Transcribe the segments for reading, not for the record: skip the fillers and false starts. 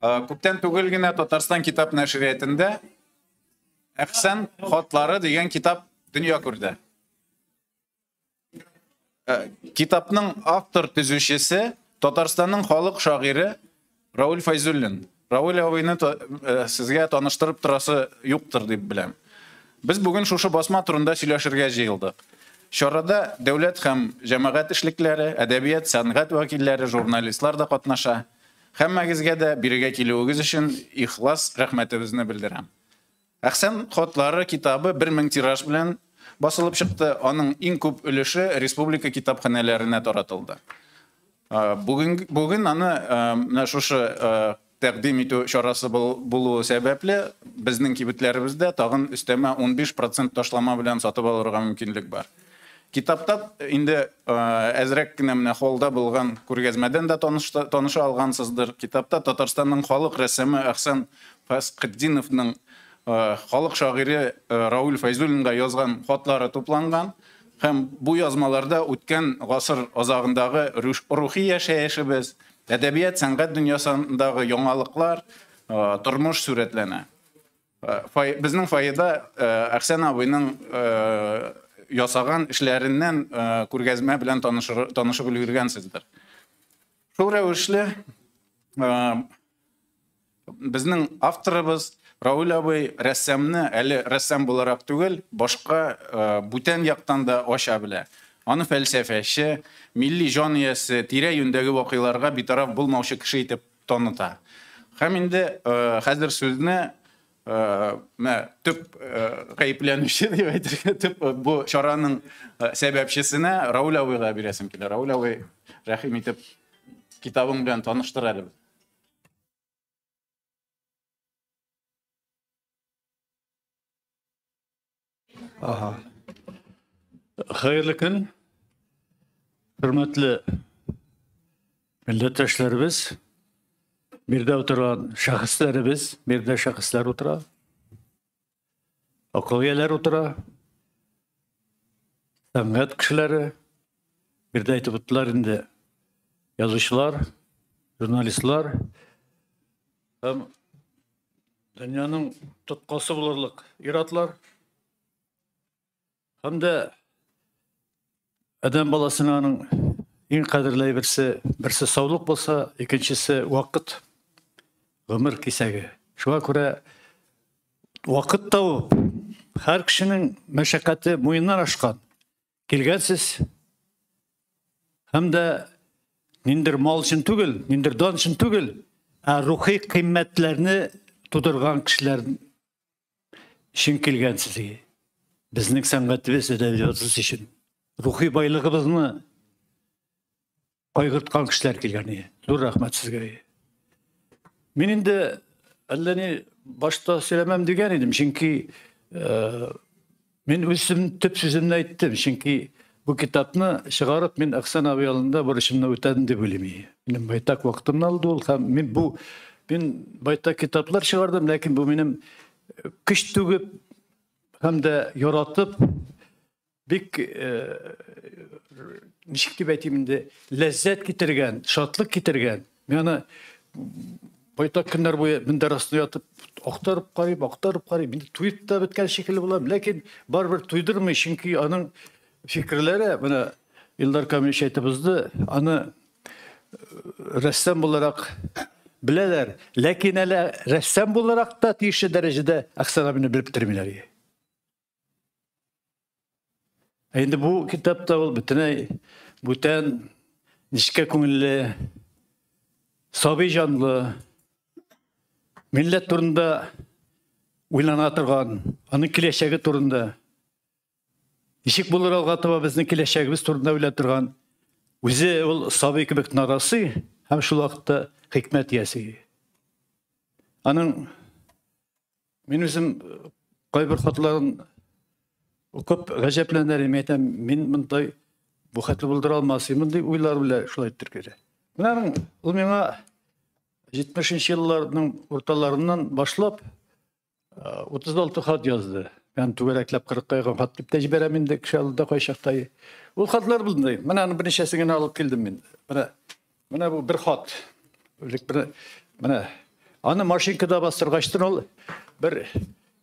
Күптән түгел генә Татарстан китап нәшриятында Әхсән хатлары дигән китап дөнья күрде. Китапның автор төзүчесе Татарстанның халык шагыйре Рауль Файзуллин. Рауль абыйны сезгә таныштырып торасы юктыр дип беләм. Без бүген шушы басма турында сөйләшергә җыелдык. Чарада дәүләт һәм җәмәгать эшлекләре, әдәбият, сәнгать вәкилләре, журналистлар да катнаша. Һәммәгезгә дә бирегә килүегез өчен ихлас рәхмәтебезне белдерәм. Әхсән хатлары китабы 1000 тираж белән басылып чыкты. Аның иң күп өлеше республика китапханәләренә таратылды. Бүген аны менә шушы тәкъдим итү чарасы булуы сәбәпле безнең кибетләребездә тагын өстәмә 15% ташлама белән сатып алырга мөмкинлек бар. Китапта инде әзрәк кенә менә холда булган күргәзмәдән дә таныша алгансыздыр. Китапта Татарстанның халык рәссамы Әхсән Фәсхетдиновның халык шагыйре Рауль Фәйзуллинга язган хатлары тупланган. Һәм бу язмаларда үткән гасыр азагындагы рухи яшәешебез, әдәбият, сәнгать дөньясындагы яңалыклар, тормыш сурәтләнә. Безнең фойеда Әхсән абыйның ясаган эшләреннән күргәзмә белән танышып өлгергәнсездер. Шул рәвешле безнең авторыбыз Рауль абый рәссамны әле рәссам буларак түгел, башка бүтән яктан да ача белә. Аны фәлсәфәче, милли җан иясе, тирә-юньдәге вакыйларга битараф булмаучы кеше итеп таныта. Һәм инде хәзер сүзне менә төп гаепләнүче дип әйтергә, төп бу чараның сәбәпчесенә Рауль абыйга бирәсем килә. Рауль абый, рәхим итеп, китабың белән таныштыр әле. Ага. Хәерле көн. Хөрмәтле милләттәшләребез, биредә утырган шәхесләребез, биредә шәхесләр утыра. Акыл ияләре утыра. Сәнгать кешеләре, биредә әйтеп үттеләр инде, язучылар, журналистлар һәм дөньяның тоткасы булырлык ир-атлар. Һәм дә адәм баласына аның иң кадерле әйберсе, берсе саулык булса, икенчесе вакыт, гомер кисәге. Шуңа күрә вакыт табып, һәр кешенең мәшәкате муеннан ашкан. Килгәнсез һәм дә ниндер мал өчен түгел, ниндер дан өчен түгел, ә рухи кыйммәтләрне тудырган кешеләр өчен килгәнсез. Безнең сәнгатебез, әдәбиятыбыз өчен рухи байлыгыбызны кайгырткан кешеләр килгән. Зур рәхмәт сезгә. Мин инде әллә ни башта сөйләмәм дигән идем, чөнки мин үзем төп сүземне әйттем, чөнки бу китапны чыгарып мин Әхсән абый алдында бурычымны үтәдем дип уйлыйм. Минем байтак вакытымны алды ул, һәм мин бу мин байтак китаплар чыгардым, ләкин бу минем көч түгеп һәм дә яратып бик ничек дип әйтим инде, ләззәт китергән, шатлык китергән. Мин аны байтак көннәр буе мендәр астына ятып актарып карыйм, актарып карыйм. Инде туеп та беткән шикелле булам, ләкин барыбер туйдырмый, чөнки аның фикерләре, менә Илдар Камилевич әйтеп узды, аны рәссам буларак беләләр, ләкин әле рәссам буларак та тиешле дәрәҗәдә Әхсән абыйны белеп бетермиләр. Ә инде бу китапта ул бөтенләй бүтән, нечкә күңелле, сабый җанлы, милләт турында уйлана торган, аның киләчәге турында, ничек булыр алга таба безнең киләчәгебез турында уйлап торган, үзе ул сабый кебек нарасый һәм шул вакытта хикмәт иясе. Аның мин үзем кайбер хатларын укып гаҗәпләнер идем, әйтәм, мин мондай бу хәтле булдыра алмас идем, мондый уйлар белән шулай итеп килә. Менә аның, ул миңа 70 елларның урталарыннан башлап 36 хат язды. Мен түгәрәкләп 40 якын хат дип тә җибәрәм инде кеше алдында кайчакта. Ул хатлар булды. Менә аның берничәсен генә алып килдем мин. Менә бу бер хат. Элек бер, менә Аны машинкада бастыргачтын ул бер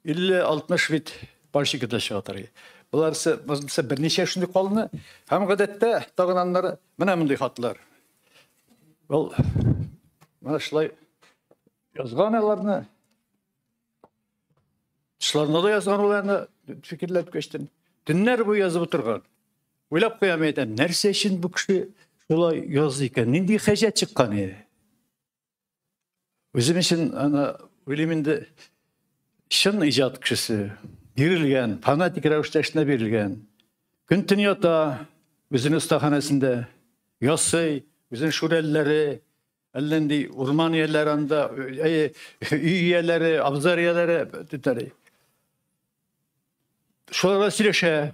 50-60 бит машинкада чыга торган. Буларсы монысы берничә шундый калыны. Һәм гадәттә тагын аннары менә мондый хатлар. Ул менә шулай язган аларны. Тышларына да язган ул аны фикерләп кечтен. Төннәр буе язып утырган. Уйлап куям әйтәм, нәрсә өчен бу кеше шулай язды икән? Нинди хаҗәт чыккан иде? Үзем өчен аны уйлыйм инде, чын иҗат кешесе, бирелгән, фанатик рәвештә эшенә бирелгән. Көн-төн ята үзенең остаханәсендә, ясый, үзенең шүрәлеләре, әллә нинди урман ияләре анда, өй ияләре, абзар ияләре, тетәре. Шуларга сөйләшә.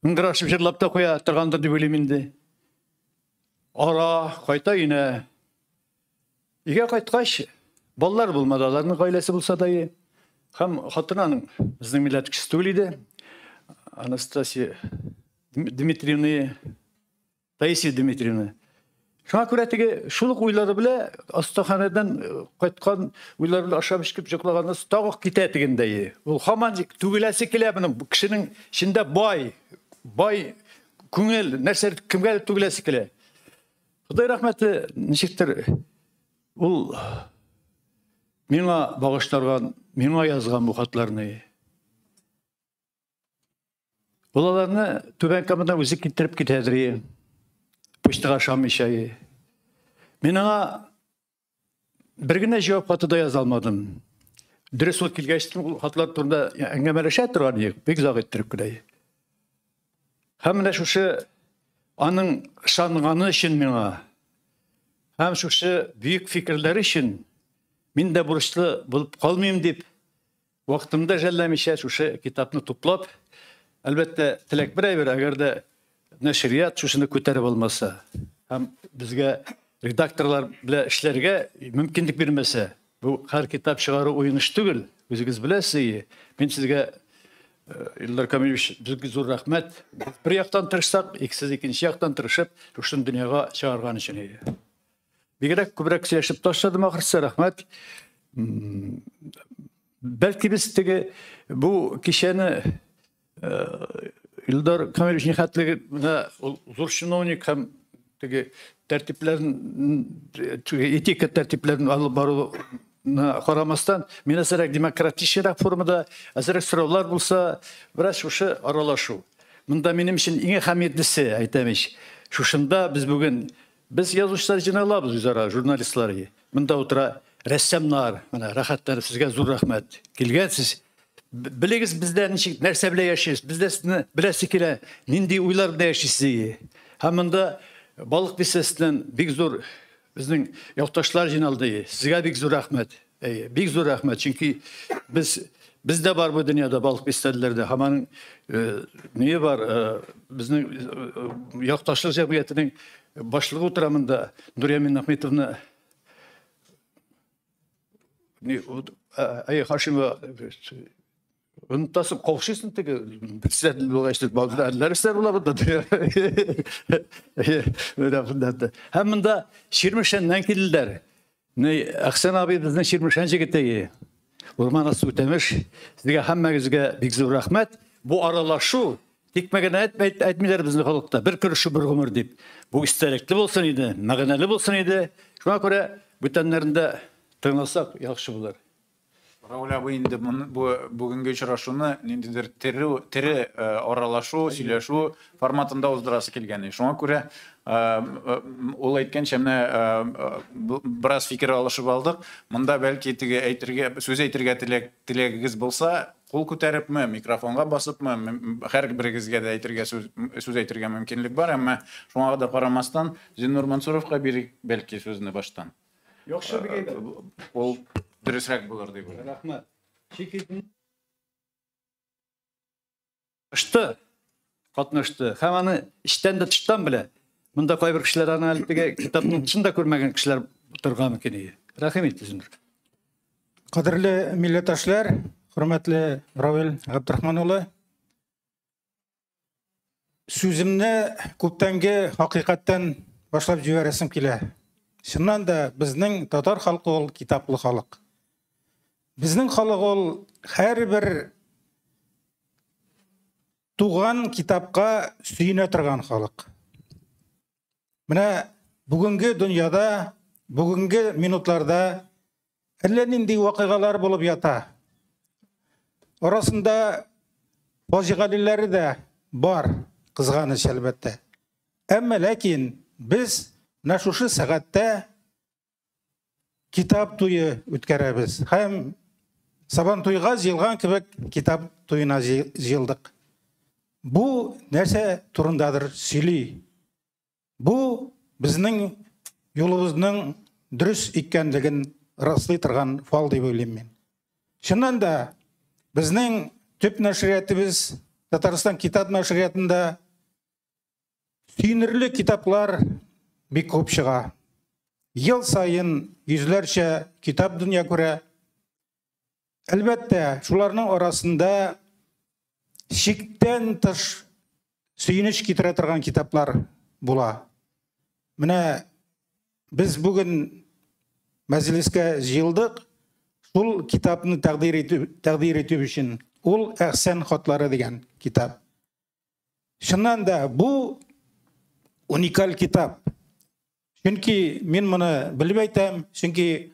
Ыңгырашып җырлап та куя торгандыр дип уйлыйм инде. Ара, кайта өенә. Өйгә кайткач, балалар булмады, аларның гаиләсе булса да. Һәм хатын аның безнең милләт кешесе түгел иде. Анастасия Дмитриевна, Таисия Дмитриевна. Шуңа күрә теге шул ук уйлары белән остаханәдән кайткан уйлары белән ашап эчеп йоклаганнан соң тагы китә тегендәе. Ул һаман түгеләсе килә моның. Бу кешенең эчендә бай, бай күңел, нәрсә кемгә түгеләсе килә. Ходай рәхмәте, ничектер ул миңа багышларган, миңа язган бу хатларны. Ул аларны Түбән Камадан үзе китереп китәдер. Почтага ышанмыйча. Мин аңа бер генә җавап хаты да яза алмадым. Дөрес, ул килгәч, ул хатлар турында әңгәмәләшә торган идек, бик озак иттереп кенә. Һәм менә шушы аның ышанганы өчен миңа, һәм шушы бөек фикерләре өчен мин дә бурычлы булып калмыйм дип, вакытымда жәлләмичә шушы китапны туплап, әлбәттә, теләк бер әйбер, әгәр дә нәшрият шушыны күтәреп алмаса һәм безгә редакторлар белән эшләргә мөмкинлек бирмәсә, бу һәр китап чыгару уен эш түгел, үзегез беләсез. Мин сезгә, Илдар Камилевич, бик зур рәхмәт. Бер яктан тырышсак, икесез икенче яктан тырышып, шушыны дөньяга чыгарган өчен. Бигрәк күбрәк сөйләшеп ташладым ахрысы, рәхмәт. Бәлки без теге бу кичәне Илдар Камилевич нихәтлеге менә ул зур чиновник һәм теге тәртипләрен, этика тәртипләрен алып баруына карамастан, мин әзерәк демократичрәк формада, әзерәк сораулар булса, бераз шушы аралашу. Монда минем өчен иң әһәмиятлесе, әйтәм ич, шушында без бүген, без язучылар җыйналабыз үзара, журналистлар. Монда утыра рәссамнар, менә рәхәтләнеп, сезгә зур рәхмәт. Килгәнсез. Белегез, бездә ничек, нәрсә белән яшибез, бездә сезне беләсе килә, нинди уйлар белән яшисез. Һәм монда Балык бистәсеннән бик зур безнең якташлар җыйналды. Сезгә бик зур рәхмәт. Әйе, бик зур рәхмәт. Чөнки без дә бар бу дөньяда Балык бистәлеләрдә. Һәм аның ние бар, безнең якташлык җәмгыятенең башлыгы утыра монда, Нурия Миннахметовна. Әй, Хашимова, онытасың, каушыйсың теге председатель булгач, нәрсәләр була монда? Һәм монда Чирмешәннән килделәр. Әхсән абый безнең Чирмешән җегете. Урман асты Үтәмеш. Сезгә һәммәгезгә бик зур рәхмәт. Бу аралашу тикмә генә әйтмиләр безнең халыкта. Бер күрешү бер гомер дип. Бу истәлекле булсын иде, мәгънәле булсын иде. Шуңа күрә бүтәннәрен дә тыңласак яхшы булыр. Равил абый инде бу бүгенге очрашуны ниндидер тере аралашу, сөйләшү форматында уздырасы килгән. Шуңа күрә ул әйткәнчә, менә бераз фикер алышып алдык. Монда бәлки теге әйтергә, сүз әйтергә теләгегез булса, кул күтәрепме, микрофонга басыпмы, һәр берегезгә дә әйтергә сүз әйтергә мөмкинлек бар, әмма шуңа да карамастан Зиннур Мансуровка бирик бәлки сүзне баштан. Яхшы бик әйбәт. Ул дөресрәк булыр дип уйлыйм. Рәхмәт. Катнашты. Катнашты. Һәм аны эчтән дә тыштан белә. Монда кайбер кешеләр аны әле теге китапның тышын да күрмәгән кешеләр торган мөмкин иде. Рәхим ит, Зиннур. Кадерле милләттәшләр, хөрмәтле Равил Габдрахман улы, сүземне күптәнге хакыйкатьтән башлап җибәрәсем килә. Чыннан да безнең татар халкы ул китаплы халык. Безнең халык ул һәрбер туган китапка сөенә торган халык. Менә бүгенге дөньяда, бүгенге минутларда әллә нинди вакыйгалар булып ята. Арасында фаҗигалеләре дә бар, кызганыч әлбәттә. Әмма ләкин без менә шушы сәгатьтә китап туе үткәрәбез һәм Сабан туйга җыелган кебек китап туена җыелдык. Бу нәрсә турындадыр сөйли. Бу безнең юлыбызның дөрес икәнлеген раслый торган фал дип уйлыйм мин. Чыннан да безнең төп нәшриятыбыз Татарстан китап нәшриятында сөенерлек китаплар бик күп чыга. Ел саен йөзләрчә китап дөнья күрә. Әлбәттә, шуларның арасында чиктән тыш сөенеч китерә торган китаплар була. Менә без бүген мәҗлескә җыелдык, шул китапны тәкъдир итү өчен. Ул Әхсән хатлары дигән китап. Чыннан да бу уникаль китап. Чөнки мин моны белеп әйтәм, чөнки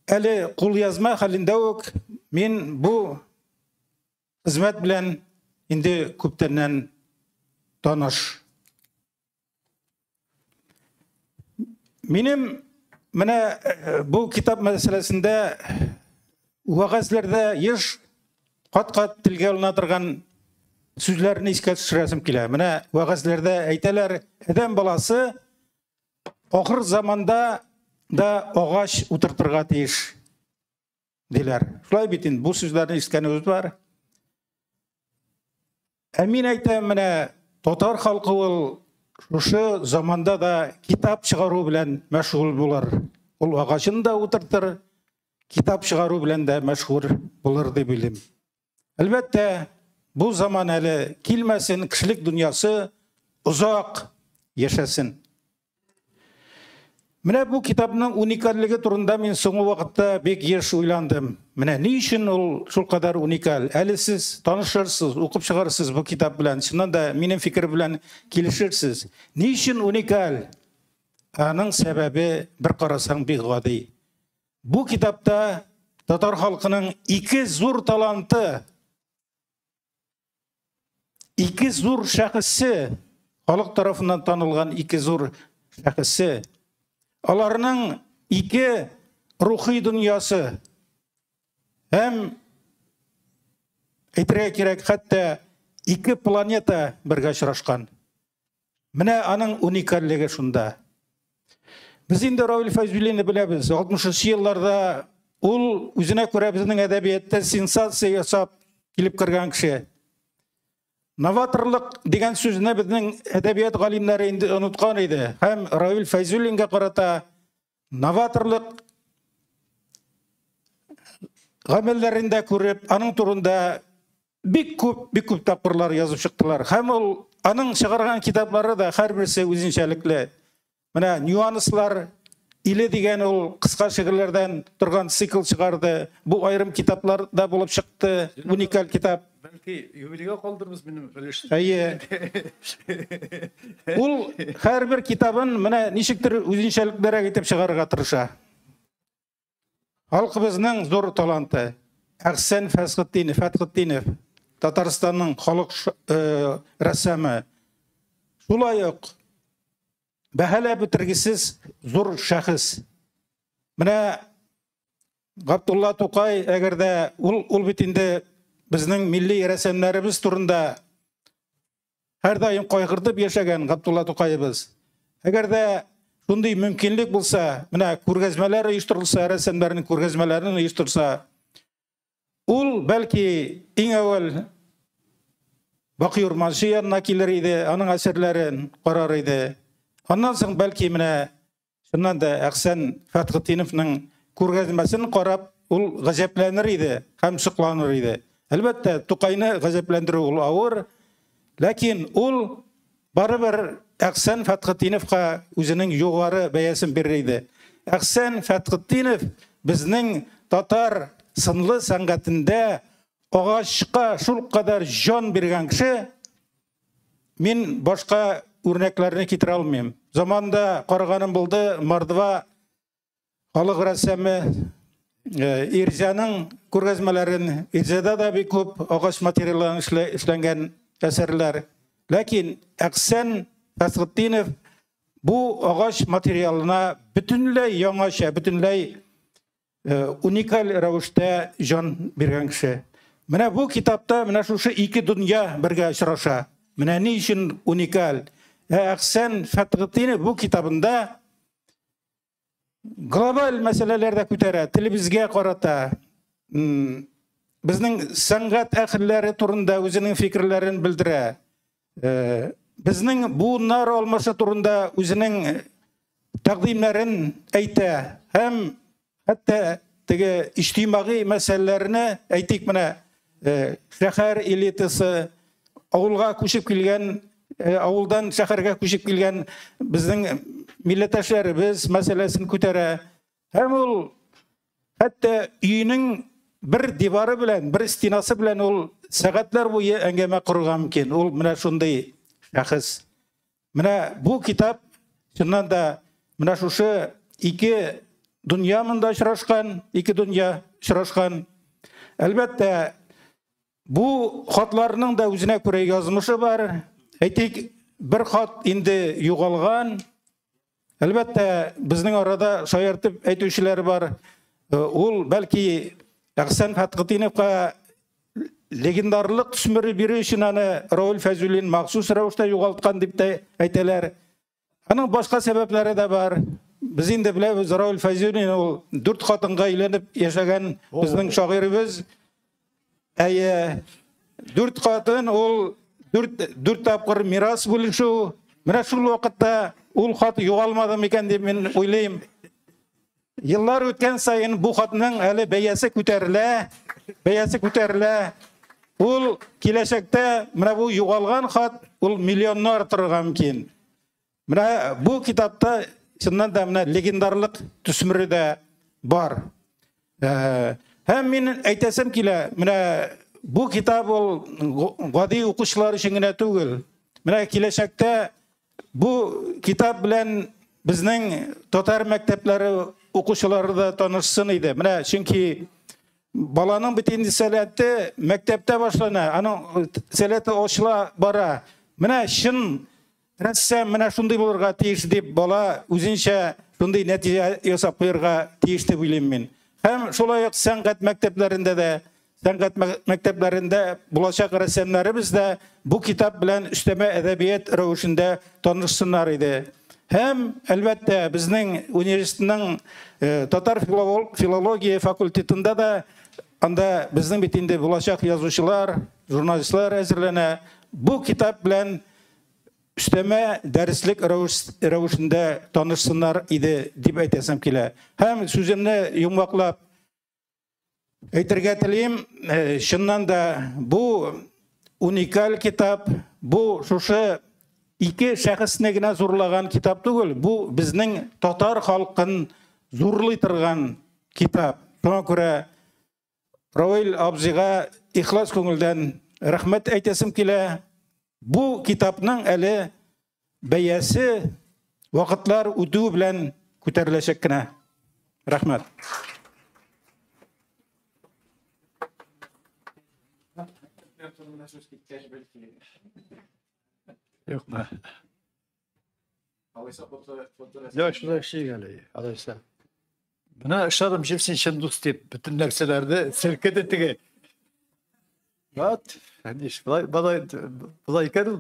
әле кулъязма хәлендә үк мин бу хезмәт белән инде күптәннән таныш. Минем менә бу китап мәсьәләсендә вәгазьләрдә еш кат-кат телгә алына торган сүзләрне искә төшерәсем килә. Менә вәгазьләрдә әйтәләр, адәм баласы ахыр заманда да агач утыртырга тиеш диләр. Шулай бит инде, бу сүзләрне ишеткәнебез бар. Ә мин әйтәм, менә татар халкы ул шушы заманда да китап чыгару белән мәшгуль булыр. Ул агачын да утыртыр, китап чыгару белән дә мәшгуль булыр дип уйлыйм. Әлбәттә, бу заман әле килмәсен, кешелек дөньясы озак яшәсен. Менә бу китапның уникальлеге турында мин соңгы вакытта бик еш уйландым. Менә ни өчен ул шулкадәр уникаль? Әле сез танышырсыз, укып чыгарсыз бу китап белән. Чыннан да минем фикер белән килешерсез. Ни өчен уникаль? Аның сәбәбе бер карасаң бик гади. Бу китапта татар халкының ике зур таланты, ике зур шәхесе, халык тарафыннан танылган ике зур шәхесе, аларның ике рухи дөньясы һәм әйтергә кирәк, хәтта ике планета бергә очрашкан. Менә аның уникальлеге шунда. Без инде Равил Фәйзуллинны беләбез. 60 елларда ул үзенә күрә безнең әдәбиятта сенсация ясап килеп кергән кеше. Новаторлык дигән сүзне безнең әдәбият галимнәре инде оныткан иде. Һәм Равил Фәйзуллинга карата новаторлык гамәлләрен дә күреп, аның турында бик күп тапкырлар язып чыктылар. Һәм ул аның чыгарган китаплары да һәрберсе үзенчәлекле. Менә нюанслар иле дигән ул кыска шигырьләрдән торган цикл чыгарды. Бу аерым китаплар да булып чыкты. Уникаль китап. Бәлки юбилейга калдырбыз минем өлеш. Әйе. Ул һәрбер китабын менә ничектер үзенчәлеклерәк итеп чыгарырга тырыша. Халкыбызның зур таланты Әхсән Фәтхетдинов, Татарстанның халык рәссамы. Шулай ук бәһаләп бетергесез зур шәхес. Менә Габдулла Тукай, әгәр дә ул бит инде безнең милли рәссамнарыбыз турында һәрдаим кайгыртып яшәгән Габдулла Тукаебыз. Әгәр дә шундый мөмкинлек булса, менә күргәзмәләр оештырылса, рәссамнарның күргәзмәләрен оештырса, ул бәлки иң әүвәл Бакый Урманчы янына килер иде, аның әсәрләрен карар иде. Аннан соң бәлки менә чыннан да Әхсән Фәтхетдиновның күргәзмәсен карап, ул гаҗәпләнер иде һәм сокланыр иде. Әлбәттә, Тукайны гаҗәпләндерү ул авыр, ләкин ул барыбер Әхсән Фәтхетдиновка үзенең югары бәясен бирер иде. Әхсән Фәтхетдинов безнең татар сынлы сәнгатендә агачка шулкадәр җан биргән кеше, мин башка үрнәкләрне китерә алмыйм. Заманда караганым булды, Мордва халык рәссамы Ирзяның күргәзмәләрен, Ирзяда да бик күп агач материаллардан эшләнгән әсәрләр. Ләкин Әхсән Фәсхетдинов бу агач материалына бөтенләй яңача, бөтенләй уникаль рәвештә җан биргән кеше. Менә бу китапта менә шушы ике дөнья бергә очраша. Менә ни өчен уникаль. Әхсән Фәтхетдинов бу китабында глобаль мәсьәләләр дә күтәрә, телебезгә карата, безнең сәнгать әһелләре турында үзенең фикерләрен белдерә. Безнең буыннар алмашы турында үзенең тәкъдимнәрен әйтә һәм хәтта теге иҗтимагый мәсьәләләрне, әйтик, менә шәһәр элитасы, авылга күчеп килгән, авылдан шәһәргә күчеп килгән безнең милләттәшләребез мәсьәләсен күтәрә. Һәм ул хәтта өенең бер дивары белән, бер стенасы белән ул сәгатьләр буе әңгәмә корырга мөмкин. Ул менә шундый шәхес. Менә бу китап чыннан да менә шушы ике дөнья монда очрашкан, ике дөнья очрашкан. Әлбәттә, бу хатларның да үзенә күрә язмышы бар. Әйтик, бер хат инде югалган. Әлбәттә, безнең арада шаяртып әйтүчеләр бар. Ул бәлки Әхсән Фәтхетдиновка легендарлык төсмере бирү өчен аны Равил Фәйзуллин махсус рәвештә югалткан дип тә әйтәләр. Аның башка сәбәпләре дә бар. Без инде беләбез, Равил Фәйзуллин ул 4 хатынга өйләнеп яшәгән безнең шагыйребез. Әйе, 4 хатын ул 4 тапкыр мирас бүлешү. Менә шул вакытта ул хат югалмады микән дип мин уйлыйм. Еллар үткән саен бу хатның әле бәясе күтәрелә, бәясе күтәрелә. Ул киләчәктә менә бу югалган хат ул миллионнар торырга мөмкин. Менә бу китапта чыннан да менә легендарлык төсмере дә бар. Һәм мин әйтәсем килә, менә бу китап ул гади укучылар өчен генә түгел. Менә киләчәктә бу китап белән безнең татар мәктәпләре укучылары да танышсын иде. Менә чөнки баланың бит инде сәләте мәктәптә башлана, аның сәләте ачыла бара. Менә чын рәссам менә шундый булырга тиеш дип бала үзенчә шундый нәтиҗә ясап куярга тиеш дип уйлыйм мин. Һәм шулай ук сәнгать мәктәпләрендә дә, сәнгать мәктәпләрендә булачак рәссамнарыбыз да бу китап белән өстәмә әдәбият рәвешендә танышсыннар иде. Һәм әлбәттә безнең университетның татар филология факультетында да анда безнең бит инде булачак язучылар, журналистлар әзерләнә. Бу китап белән өстәмә дәреслек рәвешендә танышсыннар иде дип әйтәсем килә. Һәм сүземне йомгаклап әйтергә телим, чыннан да бу уникаль китап, бу шушы ике шәхесне генә зурлаган китап түгел, бу безнең татар халкын зурлый торган китап. Шуңа күрә Равил абзыйга ихлас күңелдән рәхмәт әйтәсем килә. Бу китапның әле бәясе вакытлар үтү белән күтәреләчәк кенә. Рәхмәт. Юкмы? Юк, шулай эшлик әле, алайса. Менә ышадым, син чын дус дип, бөтен нәрсәләрне селкеде теге. Вот, болай, болай, болай икән ул.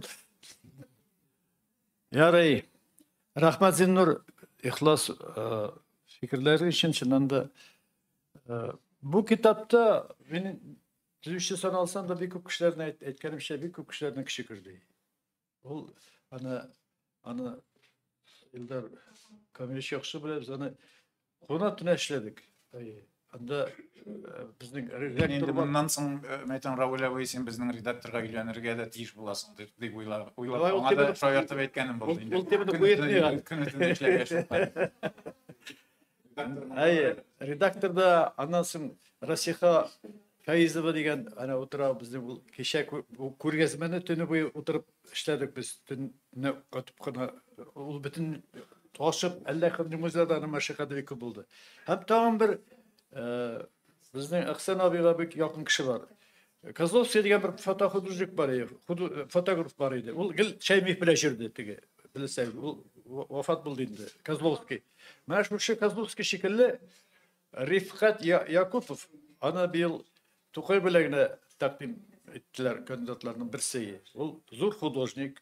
Ярый. Рәхмәт, Зиннур, ихлас фикерләре өчен чыннан да. Бу китапта мин төзүче саналсам да бик күп кешеләрне әйткәнемчә, бик күп кешеләрнең көче керде. Ул аны Илдар Камилевич яхшы белә, без аны куна төнә эшләдек. Анда безнең редактор бар. Моннан соң, мәйтәм, Равил абый, син безнең редакторга өйләнергә дә тиеш буласың дип уйлап, аңа да шаяртып әйткәнем булды инде. Ул теманы куетмый. Көне-төне эшләргә шул. Әйе, редактор да, аннан соң Расиха Фәизова дигән, ана утыра безнең ул кичә күргәзмәне төне буе утырып эшләдек без, төнне катып кына, ул бөтен ташып, әллә кемнең үзләре дә мәшәкате бик күп булды. Һәм тагын бер безнең Әхсән абыйга бик якын кеше бар. Козловский дигән бер фотохудожник бар иде, фотограф бар иде. Ул гел Шәймиев белән йөрде теге, белсәң, ул вафат булды инде, Козловский. Менә шушы Козловский шикелле Рифкать Якупов, аны быел Тукай бүләгенә тәкъдим иттеләр кандидатларның берсе. Ул зур художник,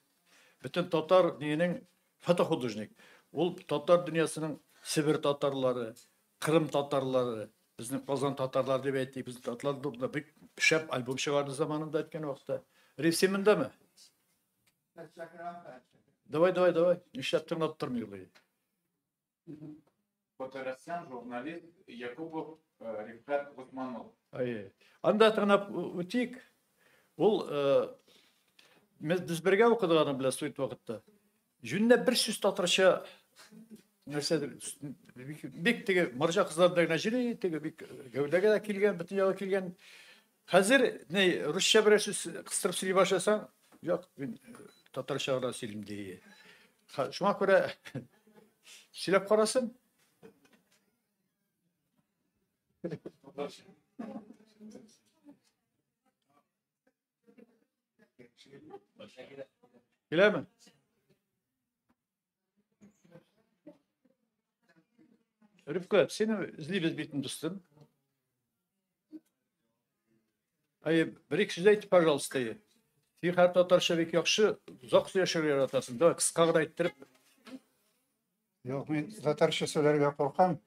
бөтен татар диненең фотохудожник. Ул татар дөньясының Себер татарлары, Кырым татарлары, безнең Казан татарлары дип әйтик, безнең татарлар турында бик шәп альбом чыгарды заманында әйткән вакытта. Риф, син мондамы? Давай, давай, давай. Нишләп тыңлап тормый ул? Фоторәссам, журналист Якупов Рифкать Госманов. Әйе. Анда тыңлап үтик. Ул без бергә укыдык аның белән студент вакытта. Җүнләп бер сүз татарча нәрсәдер, бик теге марҗа кызлар белән генә йөри, теге бик гәүдәгә дә килгән, бөтен ягы килгән. Хәзер ни русча бер сүз кыстырып сөйли башласаң, юк, мин татарча гына сөйлим ди. Шуңа күрә сөйләп карасын. Киләме? Рифкать, сине эзлибез бит, дустым. Әйе, бер-ике сүз әйт, пожалуйста. Син хәр татарча бик яхшы, озак сөйләшергә яратасың. Давай, кыска гына әйттереп. Юк, мин татарча сөйләргә куркам.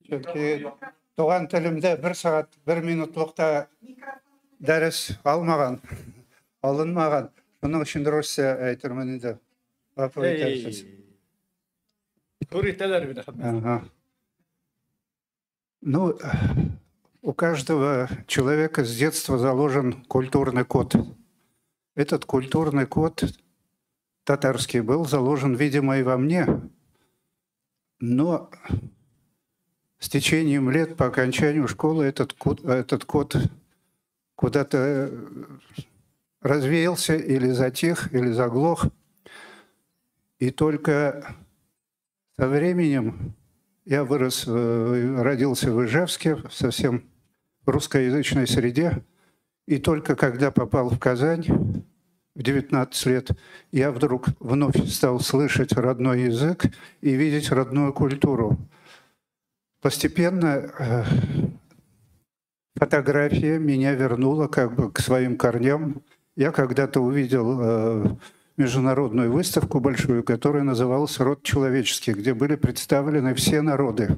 Чөнки туган телемдә бер сәгать, бер минутлык та дәрес алмаган, алынмаган. Шуның өчен русча әйтермен инде. Гафу итәрсез. Күр итәләр бит. Ага. Ну, у каждого человека с детства заложен культурный код. Этот культурный код татарский был заложен, видимо, и во мне. Но с течением лет по окончанию школы этот код куда-то развеялся или затих, или заглох. И только со временем я вырос, родился в Ижевске, в совсем русскоязычной среде. И только когда попал в Казань в 19 лет, я вдруг вновь стал слышать родной язык и видеть родную культуру. Постепенно фотография меня вернула как бы к своим корням. Я когда-то увидел международную выставку большую, которая называлась «Род человеческий», где были представлены все народы,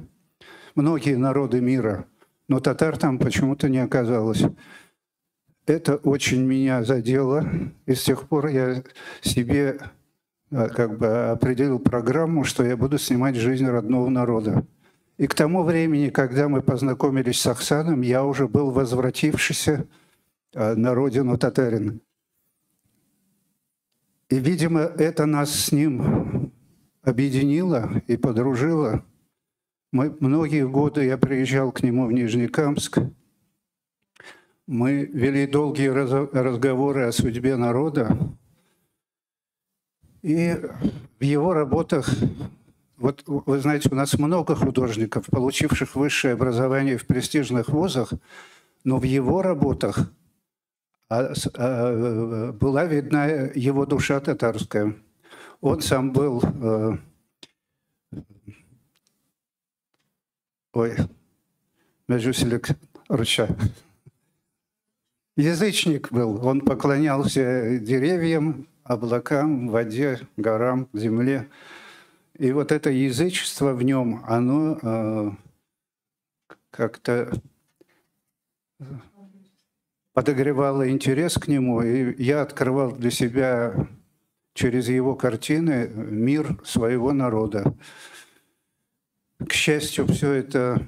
многие народы мира, но татар там почему-то не оказалось. Это очень меня задело, и с тех пор я себе как бы определил программу, что я буду снимать жизнь родного народа. И к тому времени, когда мы познакомились с Ахсаном, я уже был возвратившийся на родину татарин. И, видимо, это нас с ним объединило и подружило. Мы многие годы я приезжал к нему в Нижнекамск. Мы вели долгие разговоры о судьбе народа. И в его работах, вот вы знаете, у нас много художников, получивших высшее образование в престижных вузах, но в его работах была видна его душа татарская. Он сам был... Ой, мәҗүсилек русча. Язычник был. Он поклонялся деревьям, облакам, воде, горам, земле. И вот это язычество в нем, оно как-то подогревало интерес к нему. И я открывал для себя через его картины мир своего народа. К счастью, все это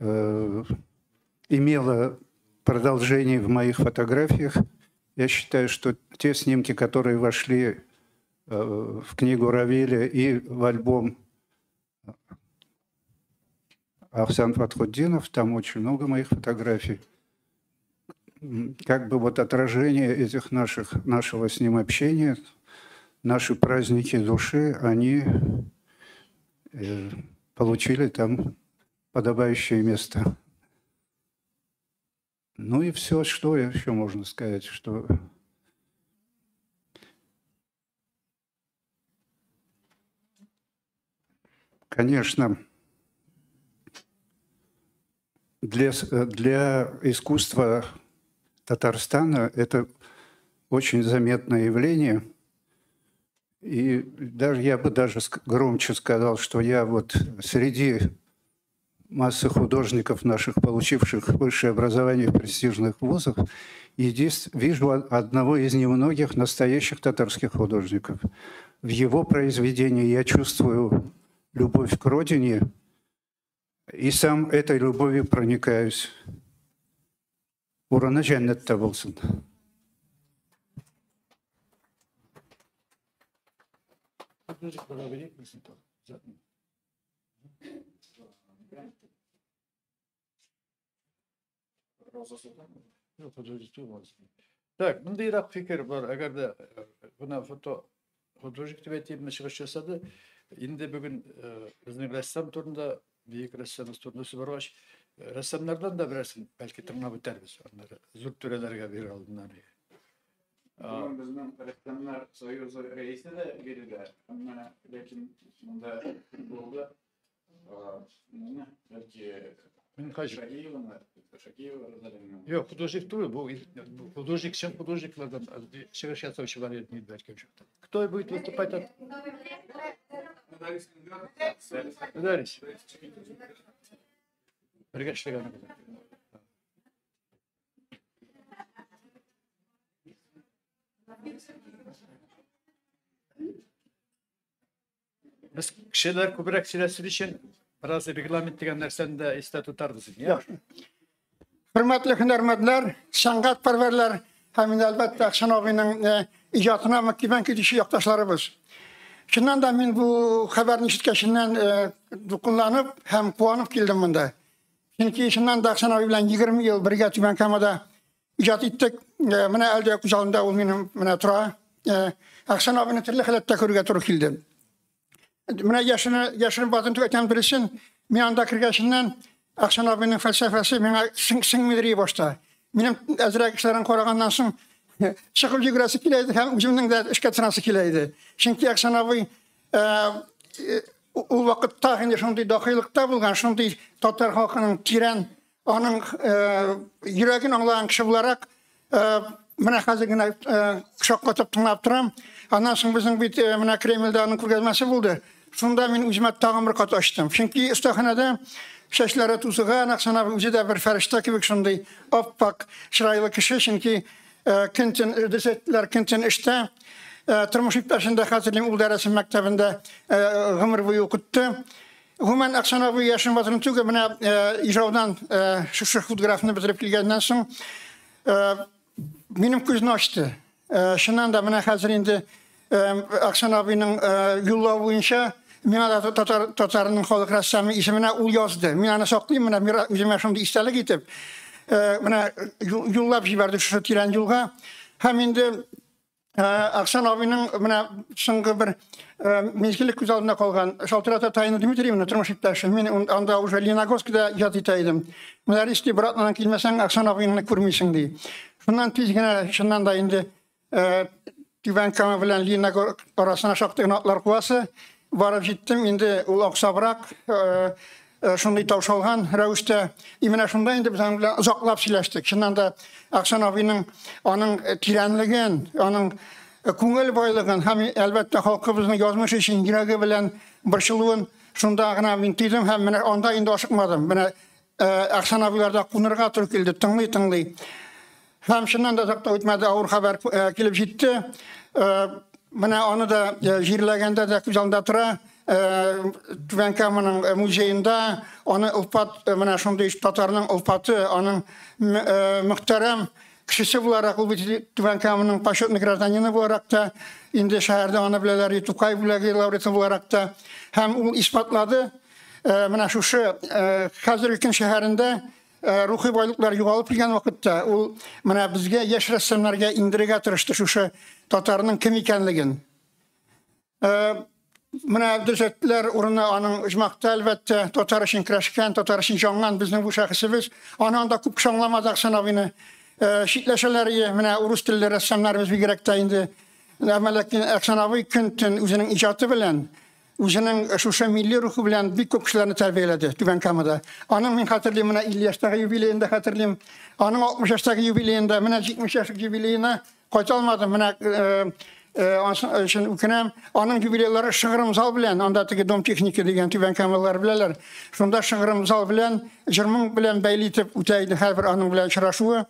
имело продолжение в моих фотографиях. Я считаю, что те снимки, которые вошли в книгу Равиля и в альбом Ахсан Фатхутдинов, там очень много моих фотографий, как бы вот отражение этих нашего с ним общения, наши праздники души, они получили там подобающее место. Ну и все, что еще можно сказать, что... Конечно, для искусства Татарстана это очень заметное явление. И даже, я бы даже громче сказал, что я вот среди массы художников наших, получивших высшее образование в престижных вузах, вижу одного из немногих настоящих татарских художников. В его произведении я чувствую любовь к родине и сам этой любовью проникаюсь. Урыны җәннәттә булсын. Так, мондыйрак фикер бар. Әгәр дә бына фото художник дип әйтәйемме, чыгыш ясады. Инде бүген безнең рәссам турында, бөек рәссамыбыз турында сүз баргач, рәссамнардан да берәрсен бәлки тыңлап үтәрбез. Аннары зур түрәләргә бирер алдыннан. Бүген безнең рәссамнар союзы рәисе дә биредә. Әмма ләкин монда булды. Бәлки Шакиева Розалина. Юк, художник түгел, бу художник, чын художниклардан чыгыш ясаучылар иде бәлки. Кто будет выступать от... Мөдәррис. Бергә эшләгән. Без кешеләр күбрәк сөйләсен өчен бераз регламент дигән нәрсәне дә истә тотарбыз. Хөрмәтле һөнәрмәндләр, сәнгатьпәрвәрләр һәм инде әлбәттә Әхсән абыйның иҗатына мөкиббән китүче якташларыбыз. Чыннан да мин бу хәбәрне ишеткәченнән дулкынланып һәм куанып килдем монда. Чөнки чыннан да Әхсән абый белән 20 ел бергә Түбән Камада иҗат иттек. Менә әле дә күз алдында ул минем менә тора. Әхсән абыйны төрле халәттә күрергә туры килде. Менә яшерен батын дип әйтәм дөресен, мин анда кергәченнән Әхсән абыйның фәлсәфәсе миңа сеңмидер башта. Минем әзрәк эшләрен караганнан соң чыгып йөгерәсе килә иде һәм үземнең дә эшкә тотынасы килә иде. Чөнки Әхсән абый ул вакытта инде шундый дахилыкта булган, шундый татар халкының тирән, аның йөрәген аңлаган кеше буларак, менә хәзер генә шаккатып тыңлап торам. Аннан соң безнең бит менә Кремльдә аның күргәзмәсе булды. Шунда мин үземә тагын бер кат ачтым. Чөнки остаханәдә чәчләре тузган, Әхсән абый үзе дә бер фәрештә кебек шундый ап-ак чырайлы кеше, чөнки көн-төн десәтләр көн-төн эштә. Тормыш иптәшен дә хәтерлим, ул да рәсем мәктәбендә гомер буе укытты. Гомумән, Әхсән абый яшен батырын түгел, менә Ижаудан шушы худграфны бетереп килгәннән соң минем күзне ачты. Чыннан да менә хәзер инде Әхсән абыйның юллавы буенча миңа да татарның халык рәссамы исеменә ул язды. Мин аны саклыйм, менә үземә шундый истәлек итеп, менә юллап җибәрде шушы тирән юлга. Һәм инде Әхсән абыйның менә соңгы бер мизгеле күз алдында калган шалтырата Таина Дмитриевна, тормыш иптәше. Мин анда уже Леногорскида иҗат итә идем. Мөдәррис ди, бер атнадан килмәсәң, Әхсән абыйыңны күрмисең ди. Шуннан тиз генә, чыннан да инде Түбән Кама белән Леногорск арасына шактый гына атлар куасы. Барып җиттем, инде ул аксабрак, шундый таушалган рәвештә. И менә шунда инде без аның белән озаклап сөйләштек. Чыннан да Әхсән абыйның аның тирәнлеген, аның күңел байлыгын һәм әлбәттә халкыбызның язмышы өчен йөрәге белән борчылуын шунда гына мин тойдым һәм менә анда инде ашыкмадым. Менә Әхсән абыйларда кунырга туры килде, тыңлый-тыңлый. Һәм чыннан да озак та үтмәде, авыр хәбәр килеп җитте. Менә аны да җирләгәндә дә күз алдында тора. Түбән Каманың музеенда аны олпат, менә шундый татарның олпаты, аның мөхтәрәм кешесе буларак, ул бит Түбән Каманың почетный гражданины буларак та, инде шәһәрдә аны беләләр, Тукай бүләге лауреаты буларак та, һәм ул исбатлады, менә шушы хәзерге көн шәһәрендә рухи байлыклар югалып килгән вакытта ул менә безгә, яшь рәссамнарга индерергә тырышты шушы татарның кем икәнлеген. Менә дөрес урыны аның оҗмахта, әлбәттә, татар өчен көрәшкән, татар өчен җанган безнең бу шәхесебез. Аны анда күп кеше аңламады, Әхсән абыйны. Читләшәләр иде, менә урыс телле рәссамнарыбыз бигрәк тә инде. Әмма ләкин Әхсән абый көн-төн үзенең иҗаты белән, үзенең шушы милли рухы белән бик күп кешеләрне тәрбияләде Түбән Камада. Аның мин хәтерлим, менә 50 яшьтәге юбилеенда хәтерлим, аның 60 яшьтәге юбилеенда, менә 70 яшьлек юбилеена кайта алмадым, менә өчен үкенәм. Аның юбилейлары шыгрым зал белән, анда теге дом техники дигән Түбән Камалылар беләләр. Шунда шыгрым зал белән, җыр-моң белән бәйле итеп үтә иде һәрбер аның белән очрашуы.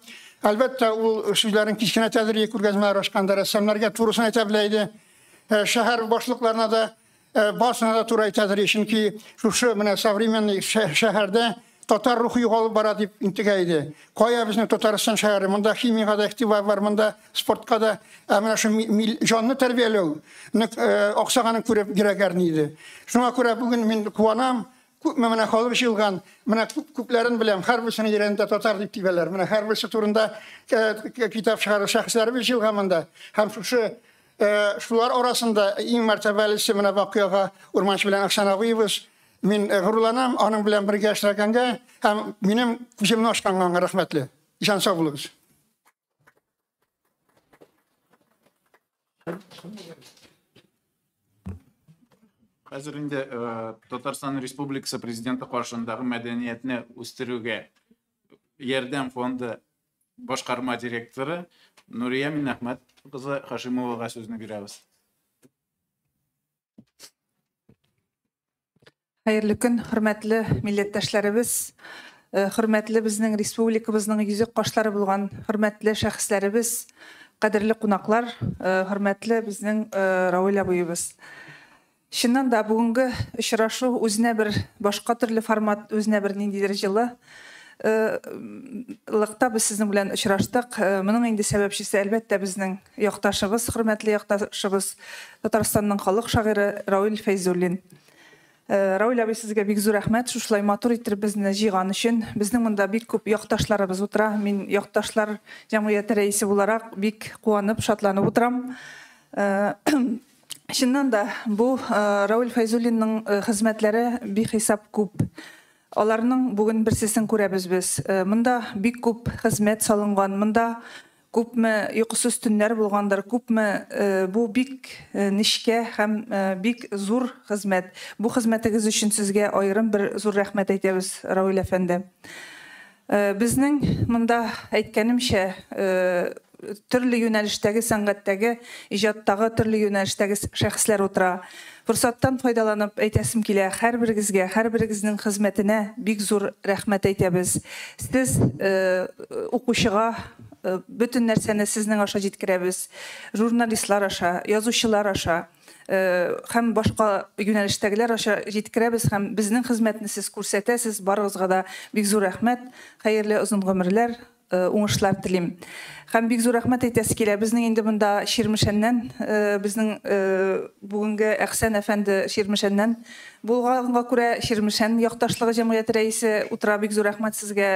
Әлбәттә, ул сүзләрен кискен әйтәдер, күргәзмәләр ачканда рәссамнарга турысын әйтә белә иде. Шәһәр башлыкларына да, барысына да туры әйтәдер, чөнки шушы менә современный шәһәрдә татар рухы югалып бара дип интегә иде. Кая безнең Татарстан шәһәре, монда химиягә дә игътибар бар, монда спортка да, ә менә шу җанны тәрбияләү аксаганын күреп йөрәк әрни иде. Шуңа күрә бүген мин куанам, күпме менә халык җыелган, менә күпләрен беләм, һәрберсенең йөрәгендә татар дип тибәләр. Менә һәрберсе турында китап чыгарыр шәхесләребез җыелган монда. Һәм шушы шулар арасында иң мәртәбәлесе менә Бакыяга Урманчы белән Әхсән абыебыз. Мин горурланам аның белән бергә эшләгәнгә һәм минем күземне ачканга рәхмәтле. Исән сау булыгыз. Хәзер инде Татарстан Республикасы Президенты каршындагы мәдәниятне үстерүгә ярдәм фонды башкарма директоры Нурия Миннәхмәт кызы Хашимовага сүзне бирәбез. Хәерле көн, хөрмәтле милләттәшләребез, хөрмәтле безнең республикабызның йөзек кашлары булган хөрмәтле шәхесләребез, кадерле кунаклар, хөрмәтле безнең Равил абыебыз. Чыннан да бүгенге очрашу үзенә бер башка төрле формат, үзенә бер ниндидер җылы лыкта без сезнең белән очраштык. Моның инде сәбәпчесе әлбәттә безнең якташыбыз, хөрмәтле якташыбыз, Татарстанның халык шагыйре Равил Фәйзуллин. Равил абый, сезгә бик зур рәхмәт, шушылай матур итеп безне җыйган өчен. Безнең монда бик күп якташларыбыз утыра. Мин якташлар җәмгыяте рәисе буларак бик куанып, шатланып утырам. Чыннан да бу Равил Фәйзуллинның хезмәтләре бихисап күп. Аларның бүген берсесен күрәбез без. Монда бик күп хезмәт салынган, монда күпме йокысыз төннәр булгандыр, күпме бу бик нечкә һәм бик зур хезмәт. Бу хезмәтегез өчен сезгә аерым бер зур рәхмәт әйтәбез, Равил әфәнде. Безнең монда әйткәнемчә, төрле юнәлештәге сәнгатьтәге, иҗаттагы төрле юнәлештәге шәхесләр утыра. Форсаттан файдаланып әйтәсем килә, һәрберегезгә, һәрберегезнең хезмәтенә бик зур рәхмәт әйтәбез. Сез укучыга бөтен нәрсәне сезнең аша җиткерәбез. Журналистлар аша, язучылар аша һәм башка юнәлештәгеләр аша җиткерәбез һәм безнең хезмәтне сез күрсәтәсез. Барыгызга да бик зур рәхмәт, хәерле озын гомерләр, уңышлар телим. Һәм бик зур рәхмәт әйтәсе килә. Безнең инде монда Чирмешәннән, безнең бүгенге Әхсән әфәнде Чирмешәннән булганга күрә Чирмешән якташлыгы җәмгыяте рәисе утыра. Бик зур рәхмәт сезгә,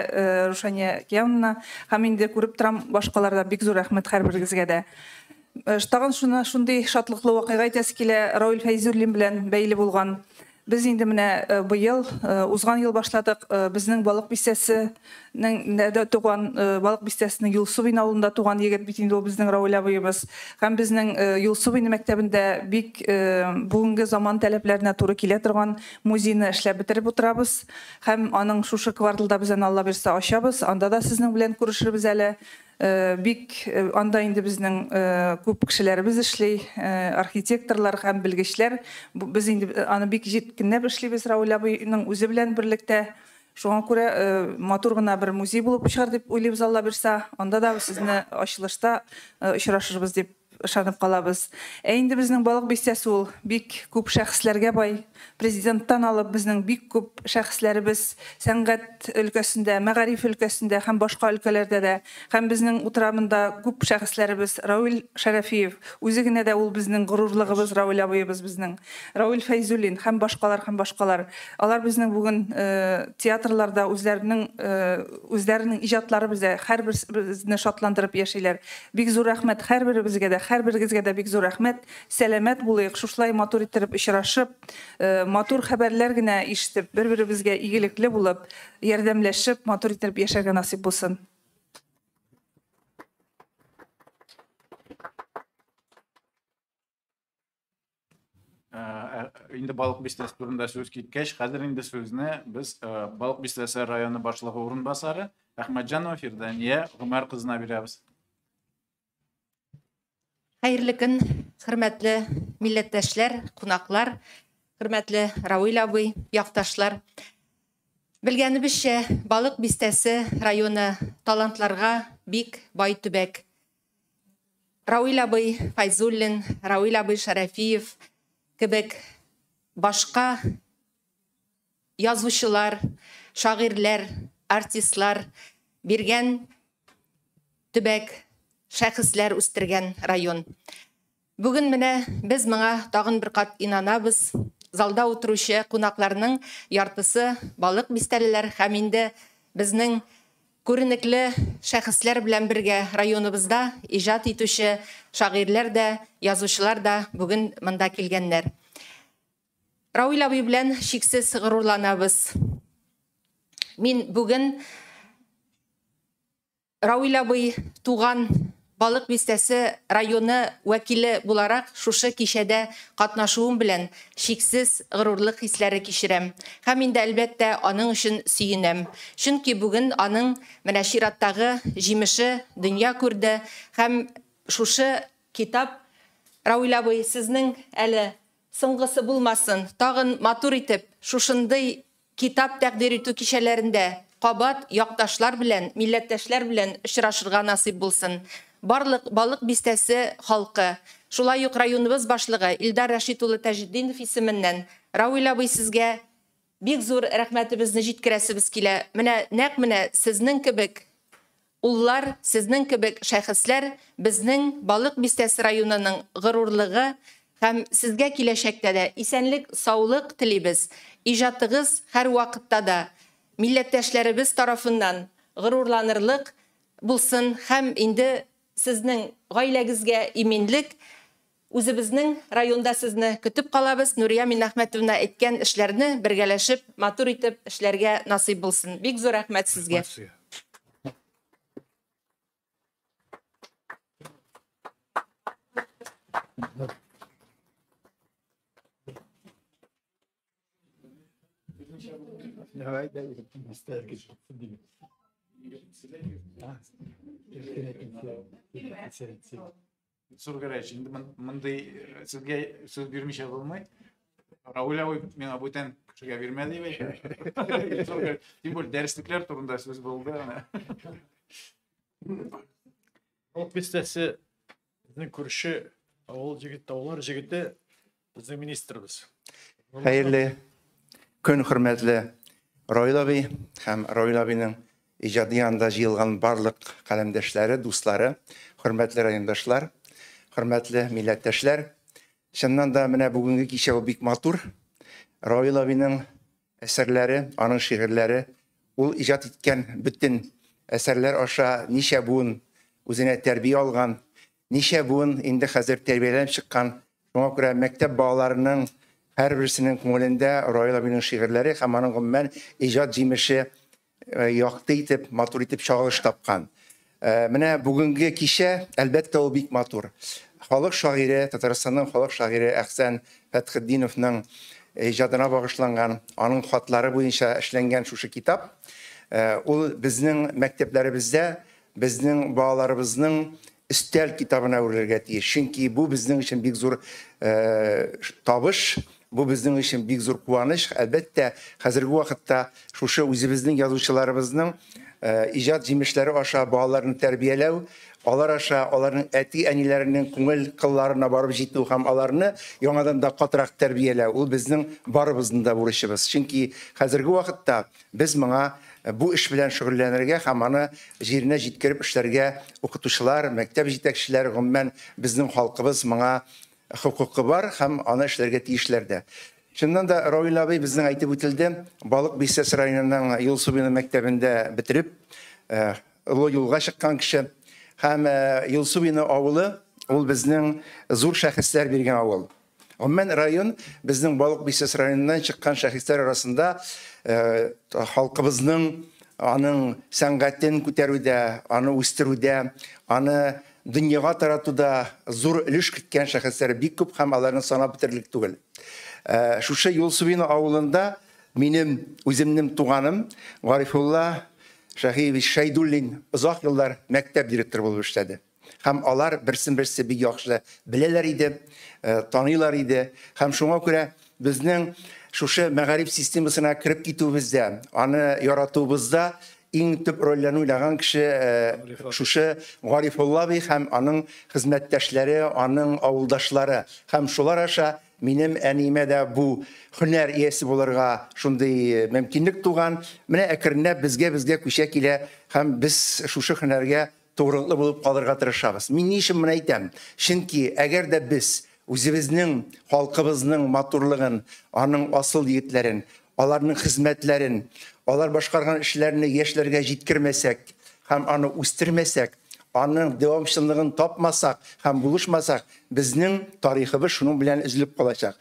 Рушания Киямовна. Һәм инде күреп торам, башкалар да бик зур рәхмәт һәрберегезгә дә. Тагын шуны шундый шатлыклы вакыйга әйтәсе килә, Равил Фәйзуллин белән бәйле булган. Без инде менә быел, узган ел башладык, безнең Балык бистәсенең туган, Балык бистәсенең Юлсубин авылында туган егет бит инде ул безнең Равил абыебыз. Һәм безнең Юлсубин мәктәбендә бик бүгенге заман таләпләренә туры килә торган музейны эшләп бетереп утырабыз. Һәм аның шушы кварталда без аны Алла бирсә ачабыз. Анда да сезнең белән күрешербез әле. Бик анда инде безнең күп кешеләребез эшли, архитекторлар һәм белгечләр. Без инде аны бик җиткенләп эшлибез Равил абыйның үзе белән берлектә. Шуңа күрә матур гына бер музей булып чыгар дип уйлыйбыз, Алла бирсә. Анда да сезне ачылышта очрашырбыз дип ышанып калабыз. Ә инде безнең Балык Бистәсе ул бик күп шәхесләргә бай. Президенттан алып безнең бик күп шәхесләребез сәнгать өлкәсендә, мәгариф өлкәсендә һәм башка өлкәләрдә дә. Һәм безнең утырамында күп шәхесләребез Равил Шәрәфиев, үзе генә дә ул безнең горурлыгыбыз, Равил абыебыз безнең. Равил Фәйзуллин һәм башкалар һәм башкалар. Алар безнең бүген театрларда үзләренең иҗатлары бездә һәрберебезне шатландырып яшиләр. Бик зур рәхмәт һәрберебезгә дә, һәрберегезгә дә бик зур рәхмәт. Сәламәт булыйк, шушылай матур иттереп очрашып, матур хәбәрләр генә ишетеп, бер-беребезгә игелекле булып, ярдәмләшеп, матур иттереп яшәргә насыйп булсын. Инде Балык Бистәсе турында сүз киткәч, хәзер инде сүзне без Балык Бистәсе районы башлыгы урынбасары Әхмәтҗанова Фирдания Гомәр кызына бирәбез. Хәерле көн, хөрмәтле милләттәшләр, кунаклар, хөрмәтле Равил абый, якташлар. Белгәнебезчә, Балык Бистәсе районы талантларга бик бай төбәк. Равил абый Файзуллин, Равил абый Шәрәфиев кебек башка язучылар, шагыйрьләр, артистлар биргән төбәк, шәхесләр үстергән район. Бүген менә без моңа тагын бер кат инанабыз. Залда утыручы кунакларның яртысы Балык Бистәлеләр һәм инде безнең күренекле шәхесләр белән бергә районыбызда иҗат итүче шагыйрьләр дә, язучылар да бүген монда килгәннәр. Равил абый белән шиксез горурланабыз. Мин бүген Равил абый туган Балык Бистәсе районы вәкиле буларак шушы кичәдә катнашуым белән шиксез горурлык хисләре кичерәм. Һәм инде әлбәттә аның өчен сөенәм. Чөнки бүген аның менә чираттагы җимеше дөнья күрде һәм шушы китап, Равил абый, сезнең әле соңгысы булмасын, тагын матур итеп шушындый китап тәкъдир итү кичәләрендә кабат якташлар белән, милләттәшләр белән очрашырга насыйп булсын. Барлык Балык Бистәсе халкы, шулай ук районыбыз башлыгы Илдар Рәшит улы Таҗетдинов исеменнән Равил абый сезгә бик зур рәхмәтебезне җиткерәсебез килә. Менә нәкъ менә сезнең кебек уллар, сезнең кебек шәхесләр безнең Балык Бистәсе районының горурлыгы һәм сезгә киләчәктә дә исәнлек, саулык телибез. Иҗатыгыз һәр вакытта да милләттәшләребез тарафыннан горурланырлык булсын һәм инде сезнең гаиләгезгә иминлек, үзебезнең районда сезне көтеп калабыз. Нурия Миннәхмәтовна әйткән эшләрне бергәләшеп, матур итеп эшләргә насыйп булсын. Бик зур рәхмәт сезгә. Сургәрәч, инде мондый сезгә сүз бирмичә булмый. Равил абый миңа бүтән кешегә бирмәде дип әйтә. Тем более дәреслекләр турында сүз булды. Балык Бистәсе безнең күрше авыл җегете, таулар җегете, безнең министрыбыз. Хәерле көн, хөрмәтле Равил абый һәм Равил абыйның иҗади янында җыелган барлык каләмдәшләре, дуслары, хөрмәтле райондашлар, хөрмәтле милләттәшләр. Чыннан да менә бүгенге кичә ул бик матур. Равил абыйның әсәрләре, аның шигырьләре, ул иҗат иткән бөтен әсәрләр аша ничә буын үзенә тәрбия алган, ничә буын инде хәзер тәрбияләнеп чыккан. Шуңа күрә мәктәп балаларының һәрберсенең күңелендә Равил абыйның шигырьләре һәм аның гомумән иҗат җимеше якты итеп, матур итеп чагылыш тапкан. Менә бүгенге кичә, әлбәттә, ул бик матур. Халык шагыйре, Татарстанның халык шагыйре Әхсән Фәтхетдиновның иҗатына багышланган, аның хатлары буенча эшләнгән шушы китап. Ул безнең мәктәпләребездә, безнең балаларыбызның өстәл китабына әверелергә тиеш. Чөнки бу безнең өчен бик зур табыш, бу безнең өчен бик зур куаныч. Әлбәттә, хәзерге вакытта шушы үзебезнең язучыларыбызның иҗат җимешләре аша балаларны тәрбияләү, алар аша аларның әти-әниләренең күңел кылларына барып җитү һәм аларны яңадан да катырак тәрбияләү, ул безнең барыбызның да бурычыбыз. Чөнки хәзерге вакытта без моңа бу эш белән шөгыльләнергә һәм аны җиренә җиткереп эшләргә укытучылар, мәктәп җитәкчеләре, гомумән безнең халкыбыз моңа хокукы бар һәм аны эшләргә тиешләр дә. Чыннан да Равил абый безнең әйтеп үтелде, Балык Бистәсе районының Юлсубино мәктәбендә бетереп, олы юлга чыккан кеше. Һәм Юлсубино авылы ул безнең зур шәхесләр биргән авыл. Гомумән район безнең Балык Бистәсе районыннан чыккан шәхесләр арасында халкыбызның аның сәнгатен күтәрүдә, аны үстерүдә, аны дөньяга таратуда зур өлеш керткән шәхесләр бик күп һәм аларны санап бетерерлек түгел. Шушы Юлсубино авылында минем үземнең туганым Гарифулла Шәһиевич Шәйдуллин озак еллар мәктәп директоры булып эшләде. Һәм алар берсен-берсе бик яхшы беләләр иде, таныйлар иде. Һәм шуңа күрә безнең шушы мәгариф системасына кереп китүебездә, аны яратуыбызда иң төп рольләрне уйнаган кеше шушы Гарифулла абый һәм аның хезмәттәшләре, аның авылдашлары. Һәм шулар аша минем әниемә дә бу һөнәр иясе булырга шундый мөмкинлек туган. Менә әкренләп безгә күчә килә һәм без шушы һөнәргә тугрылыклы булып калырга тырышабыз. Мин ни өчен моны әйтәм? Чөнки әгәр дә без үзебезнең халкыбызның матурлыгын, аның асыл егетләрен, аларның хезмәтләрен, алар башкарган эшләрне яшьләргә җиткермәсәк һәм аны үстермәсәк, аның дәвамчылыгын тапмасак һәм булышмасак, безнең тарихыбыз шуның белән өзелеп калачак.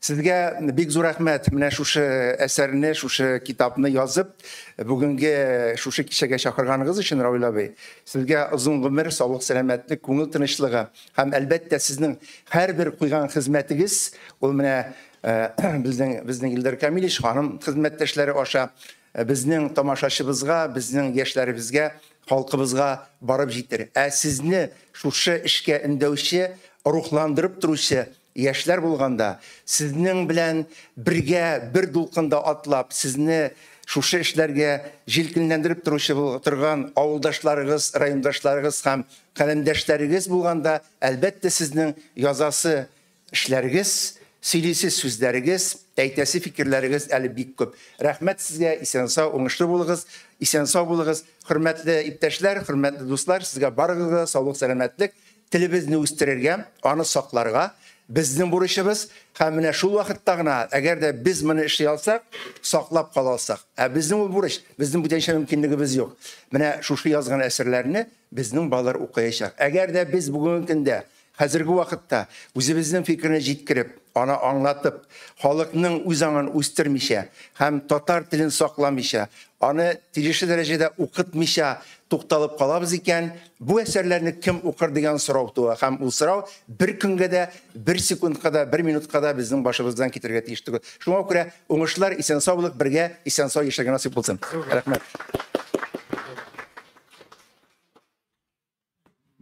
Сезгә бик зур рәхмәт. Менә шушы әсәрне, шушы китапны язып, бүгенге шушы кичәгә чакырганыгыз өчен, Равил абый. Сезгә озын гомер, саулык, сәламәтлек, күңел тынычлыгы һәм әлбәттә сезнең һәрбер куйган хезмәтегез, ул менә безнең Илдар Камилевич ханым хезмәттәшләре аша безнең тамашачыбызга, безнең яшьләребезгә, халкыбызга барып җитер. Ә сезне шушы эшкә өндәүче, рухландырып торучы яшьләр булганда, сезнең белән бергә бер дулкында атлап, сезне шушы эшләргә җилкенләндереп торучы торган авылдашларыгыз, райондашларыгыз һәм каләмдәшләрегез булганда, әлбәттә сезнең язасы эшләрегез, сөйлисе сүзләрегез, әйтәсе фикерләрегез әле бик күп. Рәхмәт сезгә, исән-сау, уңышлы булыгыз, исән-сау булыгыз. Хөрмәтле иптәшләр, хөрмәтле дуслар, сезгә барыгызга саулык, сәламәтлек, телебезне үстерергә, аны сакларга безнең бурычыбыз. Һәм менә шул вакытта гына, әгәр дә без моны эшли алсак, саклап кала алсак, ә безнең ул бурыч, безнең бүтәнчә мөмкинлегебез юк. Менә шушы язган әсәрләрне безнең балалар укыячак. Әгәр дә без бүгенге көндә, хәзерге вакытта үзебезнең фикерне җиткереп, аны аңлатып, халыкның үз аңын үстермичә һәм татар телен сакламыйча, аны тиешле дәрәҗәдә укытмыйча тукталып калабыз икән, бу әсәрләрне кем укыр дигән сорау туа. Һәм ул сорау бер көнгә дә, бер секундка да, бер минутка да безнең башыбыздан китергә тиеш түгел. Шуңа күрә уңышлар, исән-сау булып, бергә исән-сау яшәргә насыйп булсын. Рәхмәт.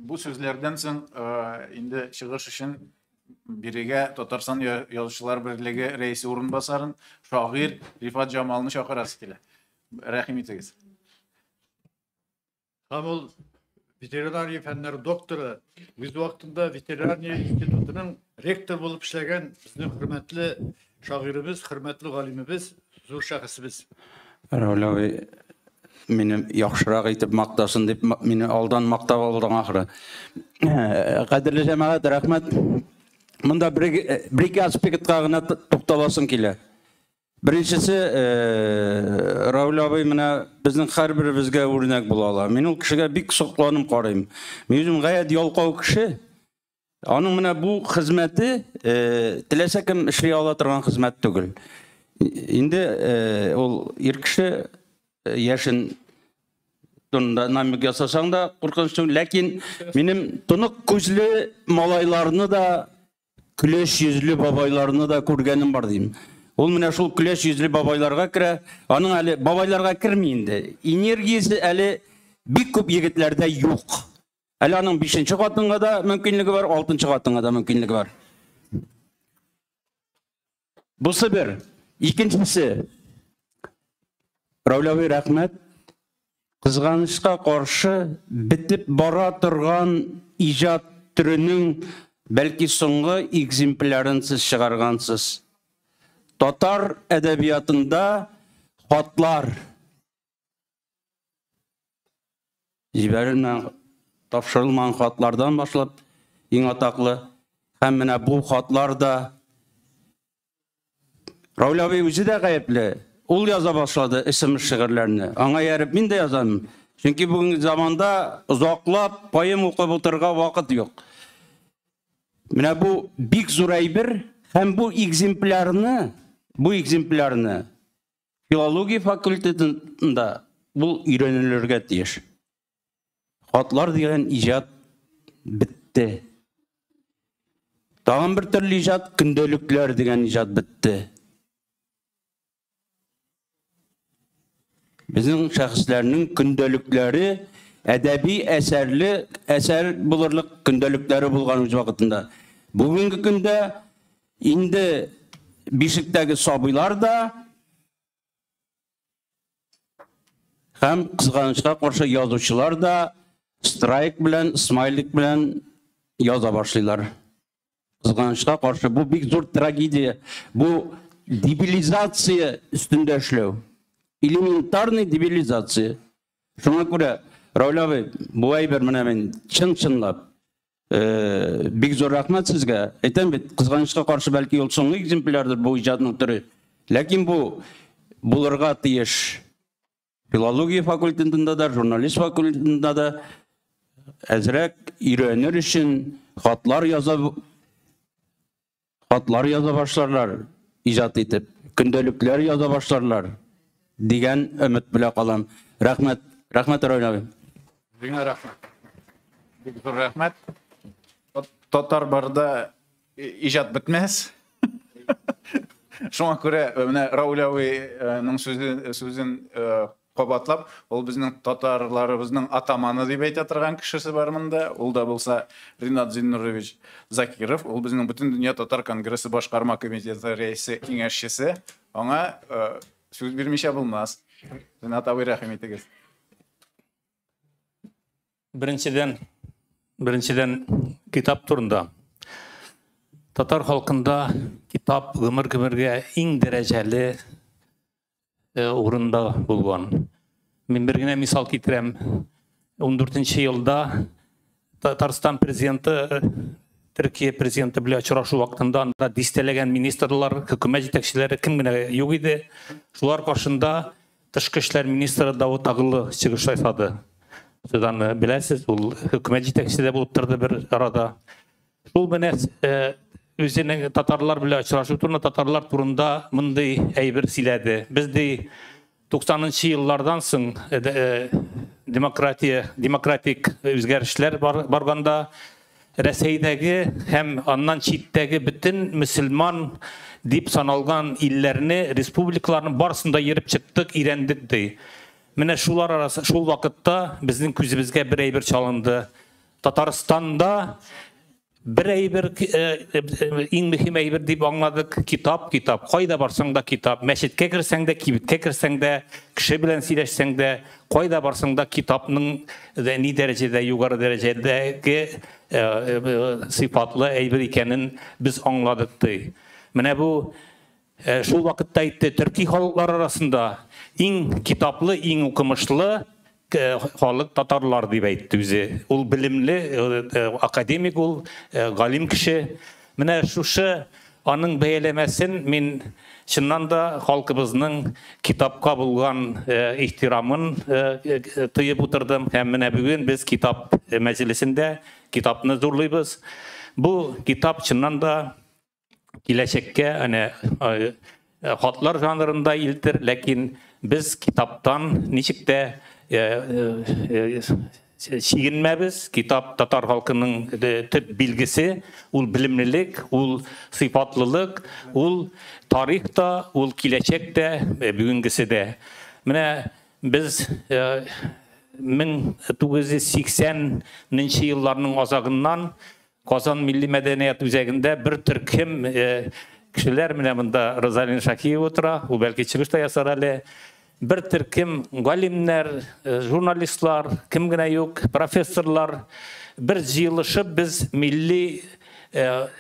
Бу сүзләрдән соң инде чыгыш өчен бирегә Татарстан Язучылар берлеге рәисе урынбасарын, шагыйрь Рифат Җамалны чакырасы килә. Рәхим итегез. Һәм ул ветеринария фәннәре докторы, үз вакытында ветеринария институтының ректор булып эшләгән безнең хөрмәтле шагыйребез, хөрмәтле галимебез, зур шәхесебез. Равил абый мине яхшырак итеп мактасын дип мине алдан мактап алдың ахыры. Кадерле җәмәгать, рәхмәт. Монда бер ике аспектка гына тукталасым килә. Беренчесе, Равил абый менә безнең һәрберебезгә үрнәк була ала. Мин ул кешегә бик сокланып карыйм. Мин үзем гаять ялкау кеше. Аның менә бу хезмәте теләсә кем эшли ала торган хезмәт түгел. Инде ул ир кеше яшен турында намек ясасаң да куркыныч түгел, ләкин минем тонык күзле малайларны да, көләч йөзле бабайларны да күргәнем бар дим. Ул менә шул көләч йөзле бабайларга керә, аның әле бабайларга керми инде. Энергиясе әле бик күп егетләрдә юк. Әле аның 5-нче хатынга да мөмкинлеге бар, 6-нчы хатынга да мөмкинлеге бар. Бусы бер. Икенчесе. Равил абый, рәхмәт. Кызганычка каршы, бетеп бара торган иҗат төренең бәлки соңгы экземплярын сез чыгаргансыз. Татар әдәбиятында хатлар җибәрелмәгән, тапшырылмаган хатлардан башлап иң атаклы һәм менә бу хатлар да Рауль абый үзе дә гаепле. Ул яза башлады СМС шигырьләрне. Аңа ияреп мин дә язам. Чөнки бүгенге заманда озаклап поэма укып утырырга вакыт юк. Менә бу бик зур әйбер һәм бу экземплярны филология факультетында бу өйрәнелергә тиеш. Хатлар дигән иҗат бетте. Тагын бер төрле иҗат, көндәлекләр дигән иҗат бетте. Безнең шәхесләрнең көндәлекләре әдәби әсәрле әсәр булырлык көндәлекләре булган үз вакытында. Бүгенге көндә инде бишектәге сабыйлар да һәм кызганычка каршы язучылар да страйк белән, смайлик белән яза башлыйлар. Кызганычка каршы, бу бик зур трагедия. Бу дебилизация өстендә эшләү. Элементарный дебилизация. Шуңа күрә, Рауль абый, бу әйбер менә мин чын-чынлап бик зур рәхмәт сезгә. Әйтәм бит, кызганычка каршы, бәлки ул соңгы экземплярдыр бу иҗатның төре. Ләкин бу булырга тиеш. Филология факультетында да, журналист факультетында да әзрәк өйрәнер өчен хатлар яза башларлар, иҗат итеп, көндәлекләр яза башларлар дигән өмет белән калам. Рәхмәт, рәхмәт, Рауль абый. Сиңа рәхмәт. Бик зур рәхмәт. Татар барда иҗат бетмәс. Шуңа күрә менә Рауль абыйның сүзен кабатлап, ул безнең татарларыбызның атаманы дип әйтә торган кешесе бар монда. Ул да булса Ринат Зиннурович Закиров. Ул безнең Бөтендөнья татар конгрессы башкарма комитеты рәисе киңәшчесе. Аңа сүз бирмичә булмас. Ринат абый, рәхим итегез. Беренчедән, китап турында. Татар халкында китап гомер гомергә иң дәрәҗәле урында булган. Мин бер генә мисал китерәм. 14 елда Татарстан президенты Төркия президенты белән очрашу вакытында анда дистәләгән министрлар, хөкүмәт җитәкчеләре, кем генә юк иде. Шулар каршында тышкы эшләр министры Давыт Оглы чыгыш ясады. Сез аны беләсез, ул хөкүмәт җитәкчесе дә булып торды бер арада. Шул менә үзенең татарлар белән очрашу турында, татарлар турында мондый әйбер сөйләде. Без, ди, 90 еллардан соң демократия, демократик үзгәрешләр барганда Рәсәйдәге һәм аннан читтәге бөтен мөселман дип саналган илләрне, республикаларны барысын да йөреп чыктык, өйрәндек, ди. Менә шулар арасы, шул вакытта безнең күзебезгә бер әйбер чалынды. Татарстанда бер әйбер, иң мөһим әйбер дип аңладык: китап, китап. Кайда барсаң да китап. Мәчеткә керсәң дә, кибеткә керсәң дә, кеше белән сөйләшсәң дә, кайда барсаң да китапның да ни дәрәҗәдә югары дәрәҗәдәге сыйфатлы әйбер икәнен без аңладык, ди. Менә бу шул вакытта әйтте, төрки халыклар арасында иң китаплы, иң укымышлы халык татарлар дип әйтте үзе. Ул белемле, академик ул, галим кеше. Менә шушы аның бәяләмәсен мин чыннан да халкыбызның китапка булган ихтирамын тоеп утырдым. Һәм менә бүген без китап мәҗлесендә китапны зурлыйбыз. Бу китап чыннан да киләчәккә әнә хатлар жанрында илтер, ләкин без китаптан ничек тә чигенмәбез. Китап татар халкының төп билгесе, ул белемлелек, ул сыйфатлылык, ул тарих та, ул киләчәк тә, бүгенгесе дә. Менә без 1980 елларның азагыннан Казан милли мәдәният үзәгендә бер төркем кешеләр, менә монда Розалина Шакиева утыра, ул бәлки чыгыш та ясар әле. бер төркем галимнәр, журналистлар, кем генә юк, профессорлар бер җыелышып без милли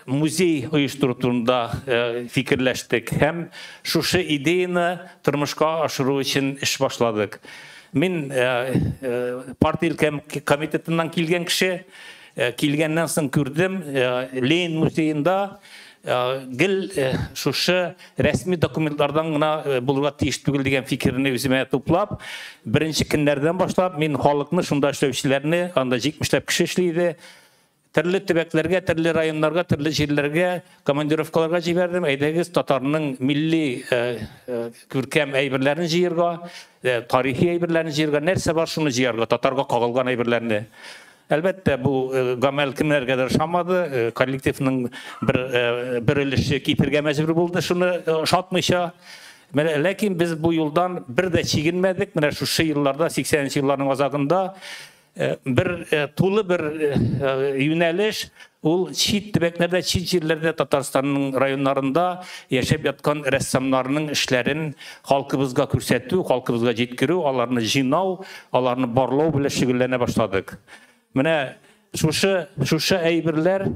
музей оештыру турында фикерләштек һәм шушы идеяны тормышка ашыру өчен эш башладык. Мин партия комитетыннан килгән кеше, килгәннән соң күрдем, Ленин музеенда гел шушы рәсми документлардан гына булырга тиеш түгел дигән фикерне үземә туплап, беренче көннәрдән башлап мин халыкны, шунда эшләүчеләрне, анда 70ләп кеше эшли иде, төрле төбәкләргә, төрле районнарга, төрле җирләргә командировкаларга җибәрдем. Әйдәгез, татарның милли күркәм әйберләрен җыярга, тарихи әйберләрен җыярга, нәрсә бар шуны җыярга, татарга кагылган әйберләрне. Әлбәттә, бу гамәл кемнәргәдер ошамады, коллективның бер өлеше китергә мәҗбүр булды, шуны ошатмыйча. Ләкин без бу юлдан бер дә чигенмәдек. Менә шушы елларда, 80нче елларның азагында бер тулы бер юнәлеш, ул чит төбәкләрдә, чит җирләрдә, Татарстанның районнарында яшәп яткан рәссамнарның эшләрен халкыбызга күрсәтү, халкыбызга җиткерү, аларны җыйнау, аларны барлау белән шөгыльләнә башладык. Менә шушы әйберләр,